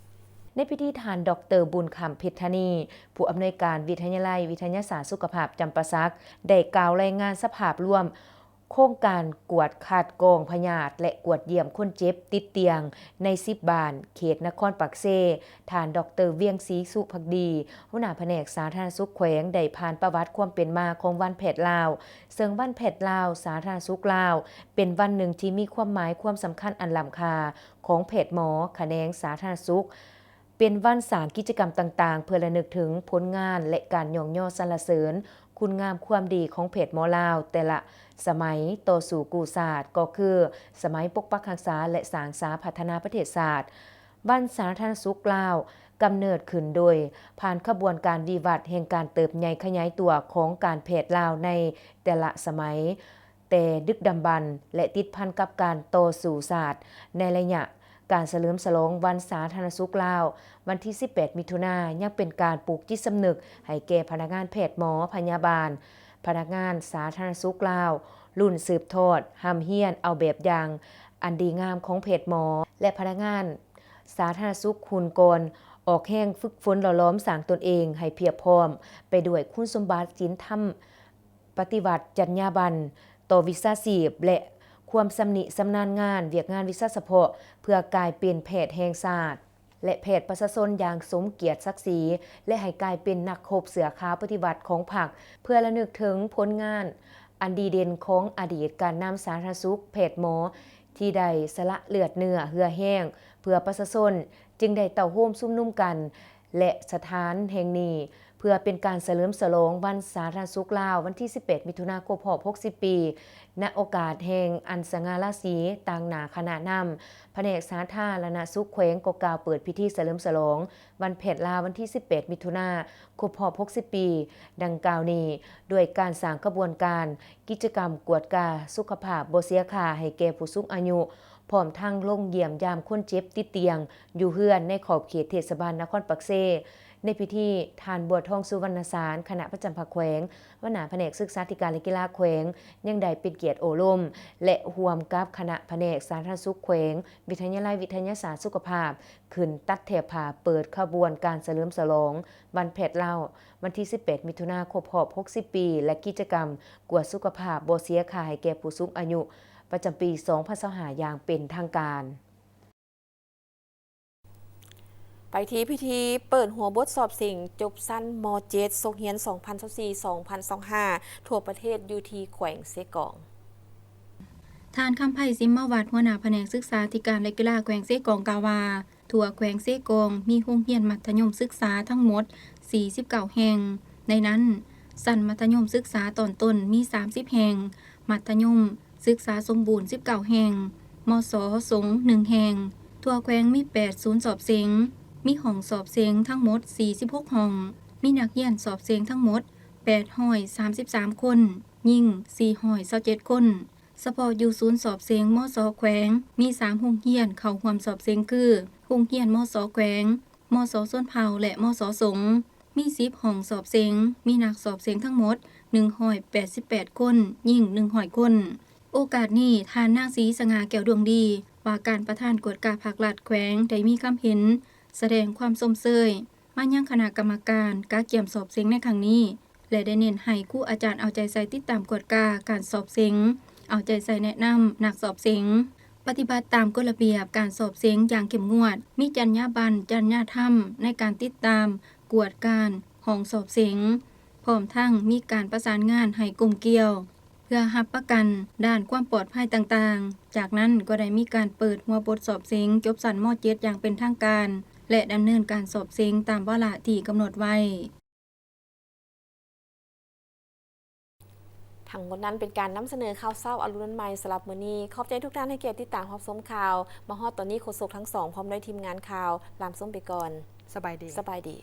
ໃນພິທີ, ທ່ານ ດອກເຕີ ບຸນຄຳ ເພັດທະນີ ຜູ້ອຳນວຍການວິທະຍາໄລວິທະຍາສາດສຸຂະພາບຈຳປາສັກ ໄດ້ກ່າວລາຍງານສະພາບລວມໂຄງການກວດຄັດກອງພະຍາດ ແລະ ກວດຢ້ຽມຄົນເຈັບຕິດຕຽງໃນສິບບ້ານເຂດນະຄອນປາກເຊ. ທ່ານ ດອກເຕີ ວຽງສີ ສຸພັກດີ ຫົວໜ້າພະແນກສາທາລະນະສຸກແຂວງ ໄດ້ຜ່ານປະຫວັດຄວາມເປັນມາຂອງວັນແພດລາວ, ເຊິ່ງວັນແພດລາວ ສາທາລະນະສຸກລາວ ເປັນວັນໜຶ່ງທີ່ມີຄວາມໝາຍຄວາມສຳຄັນອັນລ້ຳຄ່າຂອງແພດໝໍຂະແໜງສາທາລະນະສຸກ, ເປັນວັນສ້າງກິດຈະກຳຕ່າງໆ ເພື່ອລະນຶກເຖິງຜົນງານ ແລະ ການຍ້ອງຍໍສັນລະເສີນຄຸນງາມຄວາມດີຂອງແພດໝໍລາວແຕ່ລະສະໄໝຕໍ່ສູ້ກູ້ຊາດ, ກໍຄືສະໄໝປົກປັກຮັກສາ ແລະ ສ້າງສາພັດທະນາປະເທດຊາດ. ວັນສາທາລະນະສຸກລາວກຳເນີດຂຶ້ນໂດຍຜ່ານຂະບວນການວິວັດແຫ່ງການເຕີບໃຫຍ່ຂະຫຍາຍຕົວຂອງການແພດລາວໃນແຕ່ລະສະໄໝ, ແຕ່ດຶກດຳບັນ ແລະ ຕິດພັນກັບການຕໍ່ສູ້ຊາດ. ໃນໄລຍະການສະເຫຼີມສະຫຼອງວັນສາທາລະນະສຸກລາວ ວັນທີສິບແປດ ມິຖຸນາ ຍັງເປັນການປູກຈິດສຳນຶກໃຫ້ແກ່ພະນັກງານແພດໝໍ, ພະຍາບານ, ພະນັກງານສາທາລະນະສຸກລາວ ລຸ້ນສືບທອດ, ຮ່ຳຮຽນເອົາແບບຢ່າງອັນດີງາມຂອງແພດໝໍ ແລະ ພະນັກງານສາທາລະນະສຸກຮຸ່ນກ່ອນ, ອອກແຮງຝຶກຝົນຫຼໍ່ຫຼອມສ້າງຕົນເອງໃຫ້ພຽບພ້ອມໄປດ້ວຍຄຸນສົມບັດສິນທຳ ປະຕິວັດຈັນຍາບັນຕໍ່ວິຊາຊີບ ແລະ ຄວາມຊຳນິຊຳນານງານວຽກງານວິຊາສະເພາະ ເພື່ອກາຍເປັນແພດແຫ່ງຊາດ ແລະ ແພດປະຊາຊົນຢ່າງສົມກຽດສັກສີ ແລະ ໃຫ້ກາຍເປັນນັກຮົບເສື້ອຂາວປະຕິວັດຂອງພັກ ເພື່ອລະນຶກເຖິງຜົນງານອັນດີເດັ່ນຂອງອະດີດການນຳສາທາລະນະສຸກ, ແພດໝໍທີ່ໄດ້ສະຫຼະເລືອດເນື້ອເຫື່ອແຮງເພື່ອປະຊາຊົນ, ຈຶ່ງໄດ້ເຕົ້າໂຮມຊຸມນຸມກັນ ແລະ ສະຖານແຫ່ງນີ້ ເພື່ອເປັນການສະເຫຼີມສະຫຼອງວັນສາທາລະນະສຸກລາວ ວັນທີສິບແປດ ມິຖຸນາ ຄົບຮອບຫົກສິບປີ. ນະໂອກາດແຫ່ງອັນສະຫງ່າລາສີ, ຕາງໜ້າຄະນະນຳພະແນກສາທາລະນະສຸກແຂວງກໍກ່າວເປີດພິທີສະເຫຼີມສະຫຼອງວັນແພດລາວ ວັນທີສິບແປດ ມິຖຸນາ ຄົບຮອບຫົກສິບປີ ດັ່ງກ່າວນີ້ ດ້ວຍການສ້າງຂະບວນການກິດຈະກຳກວດກາສຸຂະພາບບໍ່ເສຍຄ່າໃຫ້ແກ່ຜູ້ສູງອາຍຸ, ພ້ອມທັງລົງຢ້ຽມຢາມຄົນເຈັບຕິດຕຽງຢູ່ເຮືອນໃນຂອບເຂດເທດສະບານນະຄອນປາກເຊ. ໃນພິທີ, ທ່ານ ບົວທອງ ສຸວັນນະສານ ຄະນະປະຈຳພັກແຂວງ, ຫົວໜ້າພະແນກສຶກສາທິການ ແລະ ກິລາແຂວງ ຍັງໄດ້ເປັນກຽດໂອ້ລົມ ແລະ ຮ່ວມກັບຄະນະພະແນກສາທາລະນະສຸກແຂວງ, ວິທະຍາໄລວິທະຍາສາດສຸຂະພາບ ຂຶ້ນຕັດແຖບຜ້າເປີດຂະບວນການສະເຫຼີມສະຫຼອງວັນແພດລາວ ວັນທີສິບແປດ ມິຖຸນາ ຄົບຮອບຫົກສິບປີ ແລະ ກິດຈະກຳກວດສຸຂະພາບບໍ່ເສຍຄ່າໃຫ້ແກ່ຜູ້ສູງອາຍຸ ປະຈຳປີສອງພັນຊາວຫ້າ ຢ່າງເປັນທາງການ. ໄປທີ່ພິທີເປີດຫົວບົດສອບເສັງຈົບຊັ້ນ ມ.ເຈັດ ສົກຮຽນ ສອງພັນຊາວສີ່ ສອງພັນຊາວຫ້າ ທົ່ວປະເທດ ຢູ່ທີ່ແຂວງເຊກອງ. ທ່ານ ຄຳໄພ ສິມມະວັດ ຫົວໜ້າພະແນກສຶກສາທິການ ແລະ ກິລາແຂວງເຊກອງ ກ່າວວ່າ ທົ່ວແຂວງເຊກອງມີໂຮງຮຽນມັດທະຍົມສຶກສາທັງໝົດສີ່ສິບເກົ້າແຫ່ງ, ໃນນັ້ນ ຊັ້ນມັດທະຍົມສຶກສາຕອນຕົ້ນມີສາມສິບແຫ່ງ, ມັດທະຍົມສຶກສາສົມບູນສິບເກົ້າແຫ່ງ, ມສ ສົງ ໜຶ່ງແຫ່ງ. ທົ່ວແຂວງມີແປດສູນສອບເສັງ, ມີຫ້ອງສອບເສັງທັງໝົດສີ່ສິບຫົກຫ້ອງ, ມີນັກຮຽນສອບເສັງທັງໝົດແປດຮ້ອຍສາມສິບສາມຄົນ, ຍິງສີ່ຮ້ອຍຊາວເຈັດຄົນ. ສະເພາະຢູ່ສູນສອບເສັງ ມສ ແຂວງ ມີສາມໂຮງຮຽນເຂົ້າຮ່ວມສອບເສັງຄື ໂຮງຮຽນ ມສ ແຂວງ, ມສ ຊົນເຜົ່າ ແລະ ມສ ສົງ. ມີສິບຫ້ອງສອບເສັງ, ມີນັກສອບເສັງທັງໝົດໜຶ່ງຮ້ອຍແປດສິບແປດຄົນ, ຍິງໜຶ່ງຮ້ອຍຄົນ. ໂອກາດນີ້ ທ່ານນາງ ສີສະຫງ່າ ແກ້ວດວງດີ ວ່າການປະທານກວດກາພາກລັດແຂວງ ໄດ້ມີຄຳເຫັນສະແດງຄວາມຊົມເຊີຍມາຍັງຄະນະກຳມະການກະກຽມສອບເສັງໃນຄັ້ງນີ້ ແລະ ໄດ້ເນັ້ນໃຫ້ຄູອາຈານເອົາໃຈໃສ່ຕິດຕາມກວດກາການສອບເສັງ, ເອົາໃຈໃສ່ແນະນຳນັກສອບເສັງ, ປະຕິບັດຕາມກົດລະບຽບການສອບເສັງຢ່າງເຂັ້ມງວດ, ມີຈັນຍາບັນ, ຈັນຍາທຳໃນການຕິດຕາມກວດກາຫ້ອງສອບເສັງ, ພ້ອມທັງມີການປະສານງານໃຫ້ກົມກ່ຽວ ເພື່ອຮັບປະກັນດ້ານຄວາມປອດໄພຕ່າງໆ. ຈາກນັ້ນກໍໄດ້ມີການເປີດຫົວບົດສອບເສັງຈົບຊັ້ນ ມ.ເຈັດ ຢ່າງເປັນທາງການ ແລະ ດຳເນີນການສອບເສັງຕາມວາລະທີ່ກຳນົດໄວ້. ທັງໝົດນັ້ນເປັນການນຳສະເໜີຂ່າວເຊົ້າອາລຸນວັນໃໝ່ສຳລັບມື້ນີ້. ຂອບໃຈທຸກທ່ານໃຫ້ກຽດຕິດຕາມຮັບຊົມຂ່າວ. ມາຮອດຕອນນີ້ ໂຄສົກທັງສອງ ພ້ອມດ້ວຍທີມງານຂ່າວ ລາມຊົມໄປກ່ອນ. ສະບາຍດີ. ສະບາຍດີ.